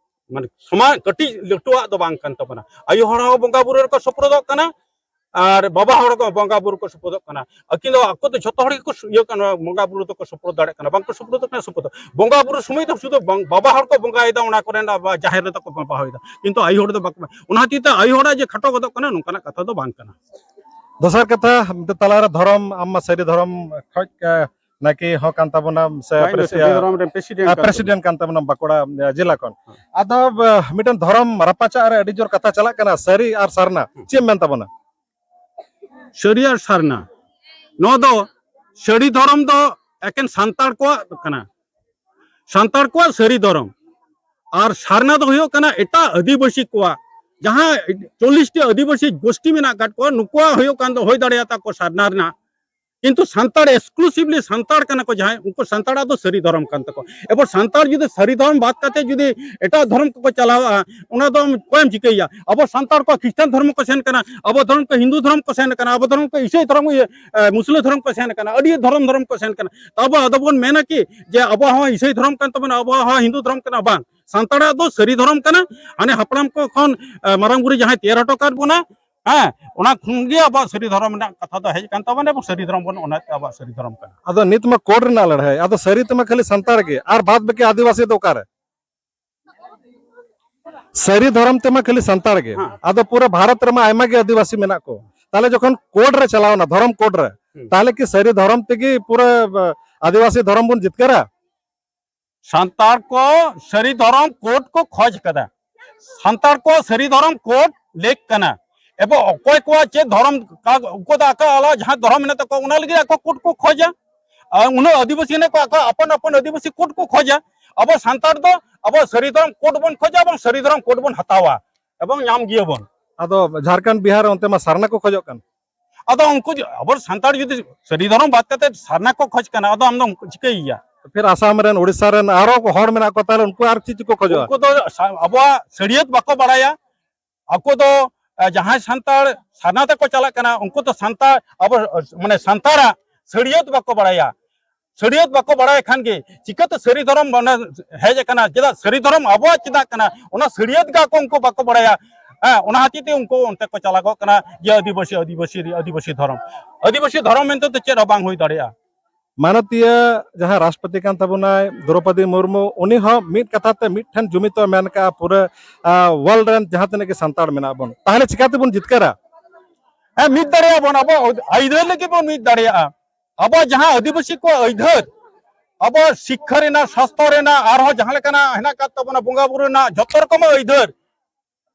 ᱢᱟᱱᱮ ᱥᱚᱢᱟᱡᱽ ᱠᱟᱹᱴᱤᱡ ᱞᱟᱹᱴᱩᱣᱟᱜ ᱫᱚ ᱵᱟᱝ ᱠᱟᱱ ᱛᱟᱵᱚᱱᱟ᱾ ᱟᱭᱳ ᱦᱚᱲ ᱦᱚᱸ ᱵᱚᱸᱜᱟ ᱵᱩᱨᱩ ᱨᱮᱠᱚ ᱥᱚᱯᱨᱚᱫᱚᱜ ᱠᱟᱱᱟ, ᱟᱨ ᱵᱟᱵᱟ ᱦᱚᱲ ᱠᱚ ᱵᱚᱸᱜᱟ ᱵᱩᱨᱩ ᱠᱚ ᱥᱚᱯᱨᱚᱫᱚᱜ ᱠᱟᱱᱟ᱾ ᱟᱹᱠᱤᱱ ᱫᱚ ᱟᱠᱚ ᱫᱚ ᱡᱷᱚᱛᱚ ᱦᱚᱲ ᱜᱮᱠᱚ ᱥᱩ-, ᱤᱭᱟᱹ ᱠᱟᱱᱟ, ᱵᱚᱸᱜᱟ ᱵᱩᱨᱩ ᱫᱚᱠᱚ ᱥᱚᱯᱨᱚᱫ ᱫᱟᱲᱮᱭᱟᱜ ᱠᱟᱱᱟ, ᱵᱟᱝᱠᱚ ᱥᱚᱯᱨᱚᱫᱚᱜ ᱠᱟᱱᱟ, ᱥᱚᱯᱨᱚᱫᱚᱜ᱾ ᱵᱚᱸᱜᱟ ᱵᱩᱨᱩ ᱥᱚᱢᱚᱭ ᱫᱚ ᱥᱩᱫᱷᱩ ᱵᱟᱝ, ᱵᱟᱵᱟ ᱦᱚᱲ ᱠᱚ ᱵᱚᱸᱜᱟᱭᱮᱫᱟ, ᱚᱱᱟ ᱠᱚᱨᱮ ᱚᱱᱟ ᱵᱟ-, ᱡᱟᱦᱮᱨ ᱨᱮᱫᱚ ᱠᱚ ᱵᱚᱸᱜᱟ ᱦᱩᱭᱮᱫᱟ, ᱠᱤᱱᱛᱩ ᱟᱭᱳ ᱦᱚᱲ ᱫᱚ ᱵᱟᱠᱚ᱾ ᱚᱱᱟ ᱦᱚᱛᱮᱡ ᱛᱮ ᱟᱭᱳ ᱦᱚᱲᱟᱜ ᱡᱮ ᱠᱷᱟᱴᱚ ᱜᱚᱫᱚᱜ ᱠᱟᱱᱟ, ᱱᱚᱝᱠᱟᱱᱟᱜ ᱠᱟᱛᱷᱟ ᱫᱚ ᱵᱟᱝ ᱠᱟᱱᱟ᱾ ᱫᱚᱥᱟᱨ ᱠᱟᱛᱷᱟ, ᱢᱤᱫᱴᱮᱱ ᱛᱟᱞᱟᱨᱮ ᱫᱷᱚᱨᱚᱢ, ᱟᱢ ᱢᱟ ᱥᱟᱹᱨᱤ ᱫᱷᱚᱨᱚᱢ ᱠᱷᱚᱡ, ᱮ, ᱱᱟᱭᱠᱮ ᱦᱚᱸ ᱠᱟᱱ ᱛᱟᱵᱚᱱᱟᱢ ᱥᱮ ᱵᱟᱝ, ᱤᱧ ᱫᱚ ᱯᱨᱮᱥᱤ-, ᱥᱟᱹᱨᱤ ᱫᱷᱚᱨᱚᱢ ᱨᱮᱱ ᱯᱨᱮᱥᱤᱰᱮᱱᱴ ᱟᱨ ᱠᱟᱱ ᱯᱨᱮᱥᱤᱰᱮᱱᱴ ᱠᱟᱱ ᱛᱟᱵᱚᱱᱟᱢ ᱵᱟᱸᱠᱩᱲᱟ, ᱮ, ᱡᱮᱞᱟ ᱠᱷᱚᱱ᱾ ᱦᱮᱸ᱾ ᱟᱫᱚ, ᱮ, ᱢᱤᱫᱴᱮᱱ ᱫᱷᱚᱨᱚᱢ ᱨᱟᱯᱟᱪᱟᱜ ᱨᱮ ᱟᱹᱰᱤ ᱡᱳᱨ ᱠᱟᱛᱷᱟ ᱪᱟᱞᱟᱜ ᱠᱟᱱᱟ, ᱥᱟᱹᱨᱤ ᱟᱨ ᱥᱟᱨᱱᱟ᱾ ᱦᱮᱸ᱾ ᱪᱮᱫ ᱮᱢ ᱢᱮᱱ ᱛᱟᱵᱚᱱᱟ? ᱥᱟᱹᱨᱤ ᱟᱨ ᱥᱟᱨᱱᱟ, ᱱᱚᱣᱟ ᱫᱚ ᱥᱟᱹᱨᱤ ᱫᱷᱚᱨᱚᱢ ᱫᱚ ᱮᱠᱮᱱ ᱥᱟᱱᱛᱟᱲ ᱠᱚᱣᱟᱜ ᱠᱟᱱᱟ, ᱥᱟᱱᱛᱟᱲ ᱠᱚᱣᱟᱜ ᱥᱟᱹᱨᱤ ᱫᱷᱚᱨᱚᱢ᱾ ᱟᱨ ᱥᱟᱨᱱᱟ ᱫᱚ ᱦᱩᱭᱩᱜ ᱠᱟᱱᱟ ᱮᱴᱟᱜ ᱟᱹᱫᱤᱵᱟᱹᱥᱤ ᱠᱚᱣᱟᱜ, ᱡᱟᱦᱟᱸ ᱪᱚᱞᱞᱤᱥ ᱴᱤ ᱟᱹᱫᱤᱵᱟᱹᱥᱤ ᱜᱳᱥᱴᱤ ᱢᱮᱱᱟᱜ ᱟᱠᱟᱫ ᱠᱚᱣᱟ, ᱱᱩᱠᱩᱣᱟᱜ ᱦᱩᱭᱩᱜ ᱠᱟᱱ ᱫᱚ ᱦᱩᱭ ᱫᱟᱲᱮᱭᱟᱜᱼᱟ ᱛᱟᱠᱚ ᱥᱟᱨᱱᱟ ᱨᱮᱱᱟᱜ, ᱠᱤᱱᱛᱩ ᱥᱟᱱᱛᱟᱲ, exclusively ᱥᱟᱱᱛᱟᱲ ᱠᱟᱱᱟ ᱠᱚ ᱡᱟᱦᱟᱸᱭ, ᱩᱱᱠᱩ ᱥᱟᱱᱛᱟᱲᱟᱜ ᱫᱚ ᱥᱟᱹᱨᱤ ᱫᱷᱚᱨᱚᱢ ᱠᱟᱱ ᱛᱟᱠᱚᱣᱟ᱾ ᱮᱵᱚᱨ ᱥᱟᱱᱛᱟᱲ ᱡᱩᱫᱤ ᱥᱟᱹᱨᱤ ᱫᱷᱚᱨᱚᱢ ᱵᱟᱫ ᱠᱟᱛᱮ ᱡᱩᱫᱤ ᱮᱴᱟᱜ ᱫᱷᱚᱨᱚᱢ ᱠᱚᱠᱚ ᱪᱟᱞᱟᱣᱟ, ᱚᱱᱟ ᱫᱚ ᱚᱠᱚᱭᱮᱢ ᱪᱤᱠᱟᱹᱭᱟ? ᱟᱵᱚ ᱥᱟᱱᱛᱟᱲ ᱠᱚ ᱠᱷᱨᱤᱥᱴᱟᱱ ᱫᱷᱚᱨᱚᱢ ᱠᱚ ᱥᱮᱱ ᱠᱟᱱᱟ, ᱟᱵᱚ ᱫᱷᱚᱨᱚᱢ ᱠᱚ ᱦᱤᱱᱫᱩ ᱫᱷᱚᱨᱚᱢ ᱠᱚ ᱥᱮᱱ ᱠᱟᱱᱟ, ᱟᱵᱚ ᱫᱷᱚᱨᱚᱢ ᱠᱚ ᱤᱥᱟᱹᱭ ᱫᱷᱚᱨᱚᱢ, ᱤᱭᱟᱹ, ᱮ, ᱢᱩᱥᱞᱟᱹ ᱫᱷᱚᱨᱚᱢ ᱠᱚ ᱥᱮᱱ ᱠᱟᱱᱟ, ᱟᱹᱰᱤ ᱫᱷᱚᱨᱚᱢ ᱫᱷᱚᱨᱚᱢ ᱠᱚ ᱥᱮᱱ ᱠᱟᱱᱟ᱾ ᱛᱚ ᱟᱵᱚ ᱟᱫᱚ ᱵᱚᱱ ᱢᱮᱱᱟ ᱠᱤ ᱡᱮ ᱟᱵᱚᱣᱟᱜ ᱦᱚᱸ ᱤᱥᱟᱹᱭ ᱫᱷᱚᱨᱚᱢ ᱠᱟᱱ ᱛᱟᱵᱚᱱᱟ, ᱟᱵᱚᱣᱟᱜ ᱦᱚᱸ ᱦᱤᱱᱫᱩ ᱫᱷᱚᱨᱚᱢ ᱠᱟᱱᱟ? ᱵᱟᱝ, ᱥᱟᱱᱛᱟᱲᱟᱜ ᱫᱚ ᱥᱟᱹᱨᱤ ᱫᱷᱚᱨᱚᱢ ᱠᱟᱱᱟ᱾ ᱦᱟᱱᱮ ᱦᱟᱯᱲᱟᱢ ᱠᱚ ᱠᱷᱚᱱ, ᱮ, ᱢᱟᱨᱟᱝ ᱵᱩᱨᱩ ᱡᱟᱦᱟᱸᱭ ᱛᱮᱭᱟᱨ ᱦᱚᱴᱚ ᱠᱟᱫ ᱵᱚᱱᱟ, ᱦᱮᱸ, ᱚᱱᱟ ᱠᱷᱚᱱ ᱜᱮ ᱟᱵᱚᱣᱟᱜ ᱥᱟᱹᱨᱤ ᱫᱷᱚᱨᱚᱢ ᱨᱮᱱᱟᱜ ᱠᱟᱛᱷᱟ ᱫᱚ ᱦᱮᱡ ᱟᱠᱟᱱ ᱛᱟᱵᱚᱱᱟ, ᱮᱵᱚᱝ ᱥᱟᱹᱨᱤ ᱫᱷᱚᱨᱚᱢ ᱵᱚᱱ, ᱚᱱᱟᱛᱮ ᱟᱵᱚᱣᱟᱜ ᱥᱟᱹᱨᱤ ᱫᱷᱚᱨᱚᱢ ᱠᱟᱱᱟ᱾ ᱟᱫᱚ ᱱᱤᱛ ᱢᱟ ᱠᱳᱰ ᱨᱮᱱᱟᱜ ᱞᱟᱹᱲᱦᱟᱹᱭ, ᱟᱫᱚ ᱥᱟᱹᱨᱤ ᱛᱮᱢᱟ ᱠᱷᱟᱹᱞᱤ ᱥᱟᱱᱛᱟᱲ ᱜᱮ, ᱟᱨ ᱵᱟᱫ ᱵᱟᱹᱠᱤ ᱟᱹᱫᱤᱵᱟᱹᱥᱤ ᱫᱚ ᱚᱠᱟᱨᱮ? ᱥᱟᱹᱨᱤ ᱫᱷᱚᱨᱚᱢ ᱛᱮᱢᱟ ᱠᱷᱟᱹᱞᱤ ᱥᱟᱱᱛᱟᱲ ᱜᱮ, ᱦᱮᱸ᱾ ᱟᱫᱚ ᱯᱩᱨᱟᱹ ᱵᱷᱟᱨᱚᱛ ᱨᱮᱢᱟ ᱟᱭᱢᱟ ᱜᱮ ᱟᱹᱫᱤᱵᱟᱹᱥᱤ ᱢᱮᱱᱟᱜ ᱠᱚ, ᱛᱟᱦᱞᱮ ᱡᱚᱠᱷᱚᱱ ᱠᱳᱰ ᱨᱮ ᱪᱟᱞᱟᱣᱱᱟ, ᱫᱷᱚᱨᱚᱢ ᱠᱳᱰ ᱨᱮ, ᱦᱩᱸ᱾ ᱛᱟᱦᱞᱮ ᱠᱤ ᱥᱟᱹᱨᱤ ᱫᱷᱚᱨᱚᱢ ᱛᱮᱜᱮ ᱯᱩᱨᱟᱹ, ᱟ, ᱟᱹᱫᱤᱵᱟᱹᱥᱤ ᱫᱷᱚᱨᱚᱢ ᱵᱚᱱ ᱡᱤᱛᱠᱟᱹᱨᱟ? ᱥᱟᱱᱛᱟᱲ ᱠᱚ ᱥᱟᱹᱨᱤ ᱫᱷᱚᱨᱚᱢ ᱠᱳᱰ ᱠᱚ ᱠᱷᱚᱡᱽ ᱠᱟᱫᱟ᱾ ᱥᱟᱱᱛᱟᱲ ᱠᱚ ᱥᱟᱹᱨᱤ ᱫᱷᱚᱨᱚᱢ ᱠᱳᱰ ᱞᱮᱠ ᱠᱟᱱᱟ᱾ ᱮᱵᱚᱝ ᱚᱠᱚᱭ ᱠᱚᱣᱟᱜ ᱪᱮᱫ ᱫᱷᱚᱨᱚᱢ, ᱠᱟ-, ᱩᱱᱠᱩ ᱫᱚ ᱟᱠᱚ ᱟᱞᱟᱜ ᱡᱟᱦᱟᱸ ᱫᱷᱚᱨᱚᱢ ᱢᱮᱱᱟᱜ ᱛᱟᱠᱚᱣᱟ, ᱚᱱᱟ ᱞᱟᱹᱜᱤᱫ ᱟᱠᱚ ᱠᱳᱰ ᱠᱚ ᱠᱷᱚᱡᱟ᱾ ᱟᱨ ᱩᱱᱟᱹᱜ ᱟᱹᱫᱤᱵᱟᱹᱥᱤ ᱦᱮᱱᱟᱜ ᱠᱚᱣᱟ, ᱟᱠᱚ ᱟᱯᱟᱱ ᱟᱯᱟᱱ ᱟᱹᱫᱤᱵᱟᱹᱥᱤ ᱠᱳᱰ ᱠᱚ ᱠᱷᱚᱡᱟ᱾ ᱟᱵᱚ ᱥᱟᱱᱛᱟᱲ ᱫᱚ ᱟᱵᱚ ᱥᱟᱹᱨᱤ ᱫᱷᱚᱨᱚᱢ ᱠᱳᱰ ᱵᱚᱱ ᱠᱷᱚᱡᱟ ᱮᱵᱚᱝ ᱥᱟᱹᱨᱤ ᱫᱷᱚᱨᱚᱢ ᱠᱳᱰ ᱵᱚᱱ ᱦᱟᱛᱟᱣᱟ ᱮᱵᱚᱝ ᱧᱟᱢ ᱜᱮᱭᱟᱵᱚᱱ᱾ ᱟᱫᱚ ᱡᱷᱟᱲᱠᱷᱚᱸᱰ, ᱵᱤᱦᱟᱨ ᱚᱱᱛᱮ ᱢᱟ ᱥᱟᱨᱱᱟ ᱠᱚ ᱠᱷᱚᱡᱚᱜ ᱠᱟᱱ᱾ ᱟᱫᱚ ᱩᱱᱠᱩ ᱡᱩ-, ᱟᱵᱚ ᱥᱟᱱᱛᱟᱲ ᱡᱩᱫᱤ ᱥᱟᱹᱨᱤ ᱫᱷᱚᱨᱚᱢ ᱵᱟᱫ ᱠᱟᱛᱮ ᱥᱟᱨᱱᱟ ᱠᱚ ᱠᱷᱚᱡᱽ ᱠᱟᱱᱟ, ᱟᱫᱚ ᱟᱢ ᱫᱚᱢ ᱪᱤᱠᱟᱹᱭᱮᱭᱟ? ᱯᱷᱤᱨ ᱟᱥᱟᱢ ᱨᱮᱱ, ᱳᱰᱤᱥᱟ ᱨᱮᱱ ᱟᱨᱚ ᱦᱚᱲ ᱢᱮᱱᱟᱜ ᱠᱚ, ᱛᱟᱦᱞᱮ ᱩᱱᱠᱩ ᱟᱨ ᱪᱮᱫ ᱠᱚ ᱠᱷᱚᱡᱚᱜᱼᱟ? ᱩᱱᱠᱩ ᱫᱚ ᱥᱟ-, ᱟᱵᱚᱣᱟᱜ ᱥᱟᱹᱲᱤᱭᱟᱹᱛ ᱵᱟᱠᱚ ᱵᱟᱲᱟᱭᱟ᱾ ᱟᱠᱚ ᱫᱚ, ᱮ, ᱡᱟᱦᱟᱸᱭ ᱥᱟᱱᱛᱟᱲ ᱥᱟᱨᱱᱟ ᱛᱮᱠᱚ ᱪᱟᱞᱟᱜ ᱠᱟᱱᱟ, ᱩᱱᱠᱩ ᱫᱚ ᱥᱟᱱᱛᱟᱲ, ᱟᱵᱚ, ᱢᱟᱱᱮ, ᱥᱟᱱᱛᱟᱲᱟᱜ ᱥᱟᱹᱲᱤᱭᱟᱹᱛ ᱵᱟᱠᱚ ᱵᱟᱲᱟᱭᱟ᱾ ᱥᱟᱹᱲᱤᱭᱟᱹᱛ ᱵᱟᱠᱚ ᱵᱟᱲᱟᱭ ᱠᱷᱟᱱ ᱜᱮ ᱪᱤᱠᱟᱹᱛᱮ ᱥᱟᱹᱨᱤ ᱫᱷᱚᱨᱚᱢ ᱢᱟᱱᱮ ᱦᱮᱡ ᱟᱠᱟᱱᱟ? ᱪᱮᱫᱟᱜ ᱥᱟᱹᱨᱤ ᱫᱷᱚᱨᱚᱢ ᱟᱵᱚᱣᱟᱜ ᱪᱮᱫᱟᱜ ᱠᱟᱱᱟ, ᱚᱱᱟ ᱥᱟᱹᱲᱤᱭᱟᱹᱛ ᱜᱮ ᱟᱠᱚ ᱩᱱᱠᱩ ᱵᱟᱠᱚ ᱵᱟᱲᱟᱭᱟ᱾ ᱦᱮᱸ, ᱚᱱᱟ ᱦᱚᱛᱮᱡ ᱛᱮ ᱩᱱᱠᱩ ᱚᱱᱛᱮ ᱠᱚ ᱪᱟᱞᱟᱜᱚᱜ ᱠᱟᱱᱟ ᱡᱮ ᱟᱹᱫᱤᱵᱟᱹᱥᱤ, ᱟᱹᱫᱤᱵᱟᱹᱥᱤ, ᱟᱹᱫᱤᱵᱟᱹᱥᱤ ᱫᱷᱚᱨᱚᱢ᱾ ᱟᱹᱫᱤᱵᱟᱹᱥᱤ ᱫᱷᱚᱨᱚᱢ ᱢᱮᱱᱛᱮ ᱫᱚ ᱪᱮᱫ ᱦᱚᱸ ᱵᱟᱝ ᱦᱩᱭ ᱫᱟᱲᱮᱭᱟᱜᱼᱟ᱾ ᱢᱟᱱᱚᱛᱤᱭᱟᱹ ᱡᱟᱦᱟᱸ ᱨᱟᱥᱴᱨᱚᱯᱚᱛᱤ ᱠᱟᱱ ᱛᱟᱵᱚᱱᱟᱭ ᱫᱨᱚᱯᱚᱫᱤ ᱢᱩᱨᱢᱩ, ᱩᱱᱤ ᱦᱚᱸ ᱢᱤᱫ ᱠᱟᱛᱷᱟ ᱛᱮ ᱢᱤᱫ ᱴᱷᱮᱱ ᱡᱩᱢᱤᱫ ᱮ ᱢᱮᱱ ᱠᱟᱜᱼᱟ, ᱯᱩᱨᱟᱹ ᱣᱟᱨᱞᱰ ᱨᱮᱱ ᱡᱟᱦᱟᱸ ᱛᱤᱱᱟᱹᱜ ᱜᱮ ᱥᱟᱱᱛᱟᱲ ᱢᱮᱱᱟᱜ ᱵᱚᱱ, ᱛᱟᱦᱚᱞᱮ ᱪᱤᱠᱟᱹ ᱛᱮᱵᱚᱱ ᱡᱤᱛᱠᱟᱹᱨᱟ? ᱦᱮᱸ, ᱢᱤᱫ ᱫᱟᱲᱮᱭᱟᱜᱼᱟ ᱵᱚᱱ, ᱟᱵᱚ ᱟᱹᱭᱫᱟᱹᱨ ᱞᱟᱹᱜᱤᱫ ᱵᱚᱱ ᱢᱤᱫ ᱫᱟᱲᱮᱭᱟᱜᱼᱟ᱾ ᱟᱵᱚ ᱡᱟᱦᱟᱸ ᱟᱹᱫᱤᱵᱟᱹᱥᱤ ᱠᱚᱣᱟᱜ ᱟᱹᱭᱫᱟᱹᱨ, ᱟᱵᱚ ᱥᱤᱠᱠᱷᱟ ᱨᱮᱱᱟᱜ, ᱥᱟᱥᱛᱷᱚ ᱨᱮᱱᱟᱜ, ᱟᱨᱦᱚᱸ ᱡᱟᱦᱟᱸ ᱞᱮᱠᱟᱱᱟᱜ ᱦᱮᱱᱟᱜ ᱟᱠᱟᱫ ᱛᱟᱵᱚᱱᱟ ᱵᱚᱸᱜᱟ ᱵᱩᱨᱩ ᱨᱮᱱᱟᱜ ᱡᱷᱚᱛᱚ ᱨᱚᱠᱚᱢᱟᱜ ᱟᱹᱭᱫᱟᱹᱨ,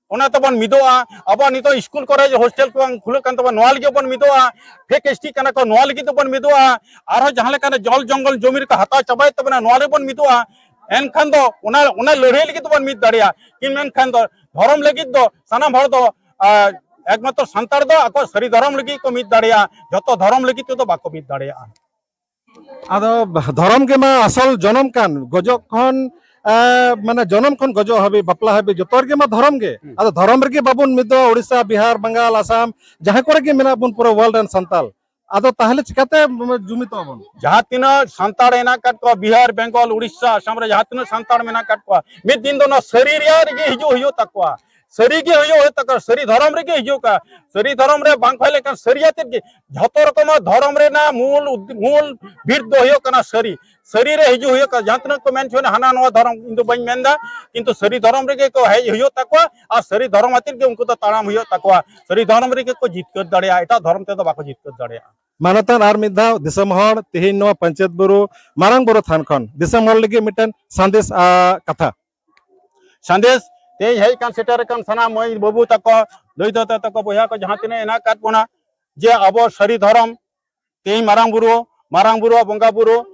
ᱚᱱᱟ ᱛᱮᱵᱚᱱ ᱢᱤᱫᱚᱜᱼᱟ᱾ ᱟᱵᱚᱣᱟᱜ ᱱᱤᱛᱚᱜ ᱥᱠᱩᱞ ᱠᱚᱨᱮ ᱦᱳᱥᱴᱮᱞ ᱠᱚ ᱵᱟᱝ ᱠᱷᱩᱞᱟᱹᱜ ᱠᱟᱱ ᱛᱟᱵᱚᱱᱟ, ᱱᱚᱣᱟ ᱞᱟᱹᱜᱤᱫ ᱵᱚᱱ ᱢᱤᱫᱚᱜᱼᱟ᱾ ᱯᱷᱮᱠ ᱮᱥ ᱴᱤ ᱠᱟᱱᱟ ᱠᱚ, ᱱᱚᱣᱟ ᱞᱟᱹᱜᱤᱫ ᱫᱚᱵᱚᱱ ᱢᱤᱫᱚᱜᱼᱟ᱾ ᱟᱨᱦᱚᱸ ᱡᱟᱦᱟᱸ ᱞᱮᱠᱟᱱᱟᱜ ᱡᱚᱞ ᱡᱚᱝᱜᱚᱞ ᱡᱚᱢᱤ ᱨᱮᱠᱚ ᱦᱟᱛᱟᱣ ᱪᱟᱵᱟᱭᱮᱫ ᱛᱟᱵᱚᱱᱟ, ᱱᱚᱣᱟ ᱨᱮᱵᱚᱱ ᱢᱤᱫᱚᱜᱼᱟ᱾ ᱮᱱᱠᱷᱟᱱ ᱫᱚ ᱚᱱᱟ, ᱚᱱᱟ ᱞᱟᱹᱲᱦᱟᱹᱭ ᱞᱟᱹᱜᱤᱫ ᱫᱚᱵᱚᱱ ᱢᱤᱫ ᱫᱟᱲᱮᱭᱟᱜᱼᱟ᱾ ᱠᱤ ᱢᱮᱱᱠᱷᱟᱱ ᱫᱚ ᱫᱷᱚᱨᱚᱢ ᱞᱟᱹᱜᱤᱫ ᱫᱚ ᱥᱟᱱᱟᱢ ᱦᱚᱲ ᱫᱚ, ᱟᱨ ᱮᱠᱢᱟᱛᱨᱚ ᱥᱟᱱᱛᱟᱲ ᱫᱚ ᱟᱠᱚ ᱥᱟᱹᱨᱤ ᱫᱷᱚᱨᱚᱢ ᱞᱟᱹᱜᱤᱫ ᱠᱚ ᱢᱤᱫ ᱫᱟᱲᱮᱭᱟᱜᱼᱟ, ᱡᱚᱛᱚ ᱫᱷᱚᱨᱚᱢ ᱞᱟᱹᱜᱤᱫ ᱛᱮᱫᱚ ᱵᱟᱠᱚ ᱢᱤᱫ ᱫᱟᱲᱮᱭᱟᱜᱼᱟ᱾ ᱟᱫᱚ ᱫᱷᱚᱨᱚᱢ ᱜᱮᱢᱟ ᱟᱥᱚᱞ ᱡᱚᱱᱚᱢ ᱠᱟᱱ, ᱜᱚᱡᱚᱜ ᱠᱷᱚᱱ, ᱮ, ᱢᱟᱱᱮ ᱡᱚᱱᱚᱢ ᱠᱷᱚᱱ ᱜᱚᱡᱚᱜ ᱦᱟᱹᱵᱤᱡ, ᱵᱟᱯᱞᱟ ᱦᱟᱹᱵᱤᱡ, ᱡᱚᱛᱚ ᱨᱮᱜᱮ ᱢᱟ ᱫᱷᱚᱨᱚᱢ ᱜᱮ᱾ ᱦᱩᱸ᱾ ᱟᱫᱚ ᱫᱷᱚᱨᱚᱢ ᱨᱮᱜᱮ ᱵᱟᱵᱚᱱ ᱢᱤᱫᱚᱜᱼᱟ, ᱩᱲᱤᱥᱥᱟ, ᱵᱤᱦᱟᱨ, ᱵᱟᱝᱜᱟᱞ, ᱟᱥᱟᱢ, ᱡᱟᱦᱟᱸ ᱠᱚᱨᱮ ᱜᱮ ᱢᱮᱱᱟᱜ ᱵᱚᱱ ᱯᱩᱨᱟᱹ ᱣᱟᱨᱞᱰ ᱨᱮᱱ ᱥᱟᱱᱛᱟᱲ, ᱟᱫᱚ ᱛᱟᱦᱚᱞᱮ ᱪᱤᱠᱟᱛᱮ ᱡᱩᱢᱤᱫᱚᱜᱼᱟ ᱵᱚᱱ? ᱡᱟᱦᱟᱸ ᱛᱤᱱᱟᱹᱜ ᱥᱟᱱᱛᱟᱲ ᱦᱮᱱᱟᱜ ᱟᱠᱟᱫ ᱠᱚᱣᱟ, ᱵᱤᱦᱟᱨ, ᱵᱮᱝᱜᱚᱞ, ᱩᱲᱤᱥᱥᱟ, ᱟᱥᱟᱢ ᱨᱮ ᱡᱟᱦᱟᱸ ᱛᱤᱱᱟᱹᱜ ᱥᱟᱱᱛᱟᱲ ᱢᱮᱱᱟᱜ ᱟᱠᱟᱫ ᱠᱚᱣᱟ, ᱢᱤᱫ ᱫᱤᱱ ᱫᱚ ᱱᱚᱣᱟ ᱥᱟᱹᱨᱤ ᱨᱮᱭᱟᱜ ᱨᱮᱜᱮ ᱦᱤᱡᱩᱜ ᱦᱩᱭᱩᱜ ᱛᱟᱠᱚᱣᱟ᱾ ᱥᱟᱹᱨᱤ ᱜᱮ ᱦᱩᱭᱩᱜ ᱦᱩᱭᱩᱜ ᱛᱟᱠᱚᱣᱟ, ᱥᱟᱹᱨᱤ ᱫᱷᱚᱨᱚᱢ ᱨᱮᱜᱮ ᱦᱤᱡᱩᱜᱼᱟ᱾ ᱥᱟᱹᱨᱤ ᱫᱷᱚᱨᱚᱢ ᱨᱮ ᱵᱟᱝ ᱦᱩᱭ ᱞᱮᱱᱠᱷᱟᱱ ᱥᱟᱹᱨᱤ ᱟᱛᱮᱫ ᱜᱮ ᱡᱷᱚᱛᱚ ᱨᱚᱠᱚᱢᱟᱜ ᱫᱷᱚᱨᱚᱢ ᱨᱮᱱᱟᱜ ᱢᱩᱞ ᱩᱫ-, ᱢᱩᱞ ᱵᱤᱨ ᱫᱚ ᱦᱩᱭᱩᱜ ᱠᱟᱱᱟ ᱥᱟᱹᱨᱤ᱾ ᱥᱟᱹᱨᱤ ᱨᱮ ᱦᱤᱡᱩᱜ ᱦᱩᱭᱩᱜ ᱠᱟᱱᱟ᱾ ᱡᱟᱦᱟᱸ ᱛᱤᱱᱟᱹᱜ ᱠᱚ ᱢᱮᱱ ᱦᱚᱪᱚᱭᱮᱫᱟ ᱦᱟᱱᱟ ᱱᱚᱣᱟ ᱫᱷᱚᱨᱚᱢ, ᱤᱧ ᱫᱚ ᱵᱟᱹᱧ ᱢᱮᱱᱫᱟ, ᱠᱤᱱᱛᱩ ᱥᱟᱹᱨᱤ ᱫᱷᱚᱨᱚᱢ ᱨᱮᱜᱮ ᱠᱚ ᱦᱮᱡ ᱦᱩᱭᱩᱜ ᱛᱟᱠᱚᱣᱟ ᱟᱨ ᱥᱟᱹᱨᱤ ᱫᱷᱚᱨᱚᱢ ᱟᱛᱮᱫ ᱜᱮ ᱩᱱᱠᱩ ᱫᱚ ᱛᱟᱲᱟᱢ ᱦᱩᱭᱩᱜ ᱛᱟᱠᱚᱣᱟ᱾ ᱥᱟᱹᱨᱤ ᱫᱷᱚᱨᱚᱢ ᱨᱮᱜᱮ ᱠᱚ ᱡᱤᱛᱠᱟᱹᱨ ᱫᱟᱲᱮᱭᱟᱜᱼᱟ, ᱮᱴᱟᱜ ᱫᱷᱚᱨᱚᱢ ᱛᱮᱫᱚ ᱵᱟᱠᱚ ᱡᱤᱛᱠᱟᱹᱨ ᱫᱟᱲᱮᱭᱟᱜᱼᱟ᱾ ᱢᱟᱱᱚᱛᱟᱱ, ᱟᱨ ᱢᱤᱫ ᱫᱷᱟᱣ ᱫᱤᱥᱚᱢ ᱦᱚᱲ, ᱛᱮᱦᱮᱧ ᱱᱚᱣᱟ ᱯᱟᱧᱪᱮᱛ ᱵᱩᱨᱩ ᱢᱟᱨᱟᱝ ᱵᱩᱨᱩ ᱛᱷᱟᱱ ᱠᱷᱚᱱ ᱫᱤᱥᱚᱢ ᱦᱚᱲ ᱞᱟᱹᱜᱤᱫ ᱢᱤᱫᱴᱮᱱ ᱥᱟᱸᱫᱮᱥ, ᱟ, ᱠᱟᱛᱷᱟ᱾ ᱥᱟᱸᱫᱮᱥ, ᱛᱮᱦᱮᱧ ᱦᱮᱡ ᱟᱠᱟᱱ ᱥᱮᱴᱮᱨ ᱟᱠᱟᱱ ᱥᱟᱱᱟᱢ ᱢᱟᱹᱭ ᱵᱟᱹᱵᱩ ᱛᱟᱠᱚ, ᱫᱟᱹᱭ ᱫᱟᱫᱟ ᱛᱟᱠᱚ, ᱵᱚᱭᱦᱟ ᱠᱚ, ᱡᱟᱦᱟᱸ ᱛᱤᱱᱟᱹᱜ ᱦᱮᱱᱟᱜ ᱟᱠᱟᱫ ᱵᱚᱱᱟ, ᱡᱮ ᱟᱵᱚ ᱥᱟᱹᱨᱤ ᱫᱷᱚᱨᱚᱢ, ᱛᱮᱦᱮᱧ ᱢᱟᱨᱟᱝ ᱵᱩᱨᱩ, ᱢᱟᱨᱟᱝ ᱵᱩᱨᱩᱣᱟᱜ ᱵᱚᱸᱜᱟ ᱵᱩᱨᱩ,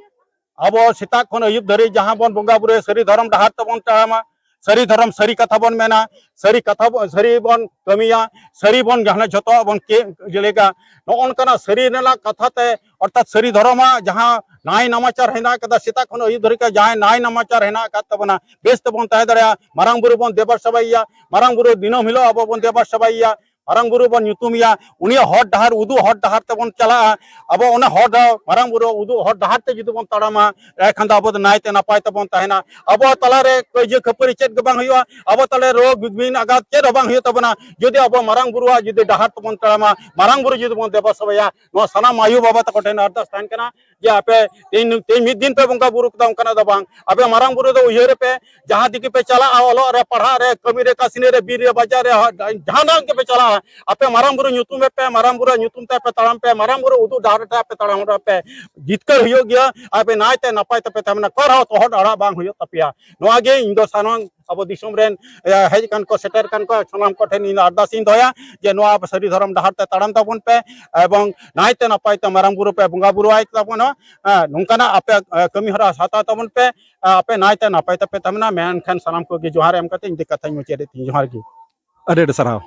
ᱟᱵᱚ ᱥᱮᱛᱟᱜ ᱠᱷᱚᱱ ᱟᱹᱭᱩᱵ ᱫᱷᱟᱹᱨᱤᱡ ᱡᱟᱦᱟᱸ ᱵᱚᱱ ᱵᱚᱸᱜᱟ ᱵᱩᱨᱩᱭᱟ, ᱥᱟᱹᱨᱤ ᱫᱷᱚᱨᱚᱢ ᱰᱟᱦᱟᱨ ᱛᱮᱵᱚᱱ ᱛᱟᱲᱟᱢᱟ, ᱥᱟᱹᱨᱤ ᱫᱷᱚᱨᱚᱢ, ᱥᱟᱹᱨᱤ ᱠᱟᱛᱷᱟ ᱵᱚᱱ ᱢᱮᱱᱟ, ᱥᱟᱹᱨᱤ ᱠᱟᱛᱷᱟ ᱵᱚ-, ᱥᱟᱹᱨᱤ ᱵᱚᱱ ᱠᱟᱹᱢᱤᱭᱟ, ᱥᱟᱹᱨᱤ ᱵᱚᱱ ᱡᱟᱦᱟᱸ ᱡᱷᱚᱛᱚᱣᱟᱜ ᱵᱚᱱ ᱠᱮ-, ᱡᱮᱞᱮᱠᱟ ᱱᱚᱜᱼᱚ ᱱᱚᱝᱠᱟᱱᱟᱜ ᱥᱟᱹᱨᱤ ᱨᱮᱱᱟᱜ ᱠᱟᱛᱷᱟ ᱛᱮ, ᱚᱨᱛᱷᱟᱛ ᱥᱟᱹᱨᱤ ᱫᱷᱚᱨᱚᱢᱟᱜ ᱡᱟᱦᱟᱸ ᱱᱟᱭ ᱱᱟᱢᱟᱪᱟᱨ ᱦᱮᱱᱟᱜ ᱟᱠᱟᱫᱟ, ᱥᱮᱛᱟᱜ ᱠᱷᱚᱱ ᱟᱹᱭᱩᱵ ᱫᱷᱟᱹᱨᱤᱡ ᱡᱟᱦᱟᱸᱭ ᱱᱟᱭ ᱱᱟᱢᱟᱪᱟᱨ ᱦᱮᱱᱟᱜ ᱟᱠᱟᱫ ᱛᱟᱵᱚᱱᱟ, ᱵᱮᱥ ᱛᱮᱵᱚᱱ ᱛᱟᱦᱮᱸ ᱫᱟᱲᱮᱭᱟᱜᱼᱟ᱾ ᱢᱟᱨᱟᱝ ᱵᱩᱨᱩ ᱵᱚᱱ ᱫᱮᱵᱟ ᱥᱮᱵᱟᱭᱮᱭᱟ, ᱢᱟᱨᱟᱝ ᱵᱩᱨᱩ ᱫᱤᱱᱟᱹᱢ ᱦᱤᱞᱳᱜ ᱟᱵᱚ ᱵᱚᱱ ᱫᱮᱵᱟ ᱥᱮᱵᱟᱭᱮᱭᱟ, ᱢᱟᱨᱟᱝ ᱵᱩᱨᱩ ᱵᱚᱱ ᱧᱩᱛᱩᱢᱮᱭᱟ, ᱩᱱᱤᱭᱟᱜ ᱦᱚᱨ ᱰᱟᱦᱟᱨ, ᱩᱫᱩᱜ ᱦᱚᱨ ᱰᱟᱦᱟᱨ ᱛᱮᱵᱚᱱ ᱪᱟᱞᱟᱜᱼᱟ᱾ ᱟᱵᱚ ᱚᱱᱟ ᱦᱚᱨ ᱰᱟᱦᱟᱨ, ᱢᱟᱨᱟᱝ ᱵᱩᱨᱩ ᱩᱫᱩᱜ ᱦᱚᱨ ᱰᱟᱦᱟᱨ ᱛᱮ ᱡᱩᱫᱤ ᱵᱚᱱ ᱛᱟᱲᱟᱢᱟ, ᱮᱱᱠᱷᱟᱱ ᱫᱚ ᱟᱵᱚ ᱫᱚ ᱱᱟᱭᱛᱮ ᱱᱟᱯᱟᱭ ᱛᱮᱵᱚᱱ ᱛᱟᱦᱮᱱᱟ᱾ ᱟᱵᱚ ᱛᱟᱞᱟᱨᱮ ᱠᱟᱹᱭᱡᱟᱹ ᱠᱷᱟᱹᱯᱟᱹᱨᱤ ᱪᱮᱫ ᱜᱮ ᱵᱟᱝ ᱦᱩᱭᱩᱜᱼᱟ, ᱟᱵᱚ ᱛᱟᱞᱟᱨᱮ ᱨᱳᱜᱽ ᱵᱤᱜᱷᱤᱱ ᱟᱜᱷᱟᱛ ᱪᱮᱫ ᱦᱚᱸ ᱵᱟᱝ ᱦᱩᱭᱩᱜ ᱛᱟᱵᱚᱱᱟ, ᱡᱩᱫᱤ ᱟᱵᱚ ᱢᱟᱨᱟᱝ ᱵᱩᱨᱩᱣᱟᱜ ᱡᱩᱫᱤ ᱰᱟᱦᱟᱨ ᱛᱮᱵᱚᱱ ᱛᱟᱲᱟᱢᱟ, ᱢᱟᱨᱟᱝ ᱵᱩᱨᱩ ᱡᱩᱫᱤ ᱵᱚᱱ ᱫᱮᱵᱟ ᱥᱮᱵᱟᱭᱟ᱾ ᱱᱚᱣᱟ ᱥᱟᱱᱟᱢ ᱟᱭᱳ ᱵᱟᱵᱟ ᱛᱟᱠᱚ ᱴᱷᱮᱱ ᱟᱨᱫᱟᱥ ᱛᱟᱦᱮᱱ ᱠᱟᱱᱟ ᱡᱮ ᱟᱯᱮ ᱛᱮᱦᱮᱧ, ᱛᱮᱦᱮᱧ ᱢᱤᱫ ᱫᱤᱱ ᱯᱮ ᱵᱚᱸᱜᱟ ᱵᱩᱨᱩ ᱠᱮᱫᱟ, ᱚᱱᱠᱟᱱᱟᱜ ᱫᱚ ᱵᱟᱝ᱾ ᱟᱯᱮ ᱢᱟᱨᱟᱝ ᱵᱩᱨᱩ ᱫᱚ ᱩᱭᱦᱟᱹᱨ ᱯᱮ, ᱡᱟᱦᱟᱸ ᱛᱮᱜᱮ ᱯᱮ ᱪᱟᱞᱟᱜᱼᱟ, ᱚᱞᱚᱜ ᱨᱮ, ᱯᱟᱲᱦᱟᱜ ᱨᱮ, ᱠᱟᱹᱢᱤ ᱨᱮ, ᱠᱟᱹᱥᱱᱤ ᱨᱮ, ᱵᱤᱨ ᱨᱮ, ᱵᱟᱡᱟᱨ ᱨᱮ, ᱡᱟᱦᱟᱱᱟᱜ ᱜᱮᱯᱮ ᱪᱟᱞᱟᱜᱼᱟ, ᱟᱯᱮ ᱢᱟᱨᱟᱝ ᱵᱩᱨᱩ ᱧᱩᱛᱩᱢ ᱯᱮ, ᱢᱟᱨᱟᱝ ᱵᱩᱨᱩ ᱧᱩᱛᱩᱢ ᱛᱮ ᱯᱮ ᱛᱟᱲᱟᱢ ᱯᱮ, ᱢᱟᱨᱟᱝ ᱵᱩᱨᱩ ᱩᱫᱩᱜ ᱰᱟᱦᱟᱨ ᱛᱮ ᱯᱮ ᱛᱟᱲᱟᱢ ᱯᱮ, ᱡᱤᱛᱠᱟᱹᱨ ᱦᱩᱭᱩᱜ ᱜᱮᱭᱟ᱾ ᱟᱯᱮ ᱱᱟᱭᱛᱮ ᱱᱟᱯᱟᱭ ᱛᱮᱯᱮ ᱛᱟᱦᱮᱱᱟ, ᱚᱠᱟ ᱨᱮᱦᱚᱸ ᱛᱚᱦᱚᱫ ᱟᱲᱟᱜ ᱵᱟᱝ ᱦᱩᱭᱩᱜ ᱛᱟᱯᱮᱭᱟ᱾ ᱱᱚᱣᱟ ᱜᱮ ᱤᱧ ᱫᱚ ᱥᱟᱱᱟᱢ ᱟᱵᱚ ᱫᱤᱥᱚᱢ ᱨᱮᱱ, ᱮ, ᱦᱮᱡ ᱟᱠᱟᱱ ᱠᱚ, ᱥᱮᱴᱮᱨ ᱟᱠᱟᱱ ᱠᱚ, ᱥᱟᱱᱟᱢ ᱠᱚᱴᱷᱮᱱ ᱤᱧ ᱫᱚ ᱟᱨᱫᱟᱥ ᱤᱧ ᱫᱚᱦᱚᱭᱟ ᱡᱮ ᱱᱚᱣᱟ ᱥᱟᱹᱨᱤ ᱫᱷᱚᱨᱚᱢ ᱰᱟᱦᱟᱨ ᱛᱮ ᱛᱟᱲᱟᱢ ᱛᱟᱵᱚᱱ ᱯᱮ ᱮᱵᱚᱝ ᱱᱟᱭᱛᱮ ᱱᱟᱯᱟᱭ ᱛᱮ ᱢᱟᱨᱟᱝ ᱵᱩᱨᱩ ᱯᱮ ᱵᱚᱸᱜᱟ ᱵᱩᱨᱩ ᱟᱭ ᱛᱟᱵᱚᱱᱟ᱾ ᱦᱮᱸ, ᱱᱚᱝᱠᱟᱱᱟᱜ ᱟᱯᱮ, ᱮ, ᱠᱟᱹᱢᱤ ᱦᱚᱨᱟ ᱦᱟᱛᱟᱣ ᱛᱟᱵᱚᱱ ᱯᱮ᱾ ᱮ, ᱟᱯᱮ ᱱᱟᱭᱛᱮ ᱱᱟᱯᱟᱭ ᱛᱮᱯᱮ ᱛᱟᱦᱮᱱᱟ᱾ ᱢᱮᱱᱠᱷᱟᱱ ᱥᱟᱱᱟᱢ ᱠᱚᱜᱮ ᱡᱚᱦᱟᱨ ᱮᱢ ᱠᱟᱛᱮ ᱤᱧ ᱫᱚ ᱠᱟᱛᱷᱟᱧ ᱢᱩᱪᱟᱹᱫᱮᱫ ᱛᱤᱧ᱾ ᱡᱚᱦᱟᱨ ᱜᱮ᱾ ᱟᱹᱰᱤ ᱟᱹᱰᱤ ᱥᱟᱨᱦᱟᱣ᱾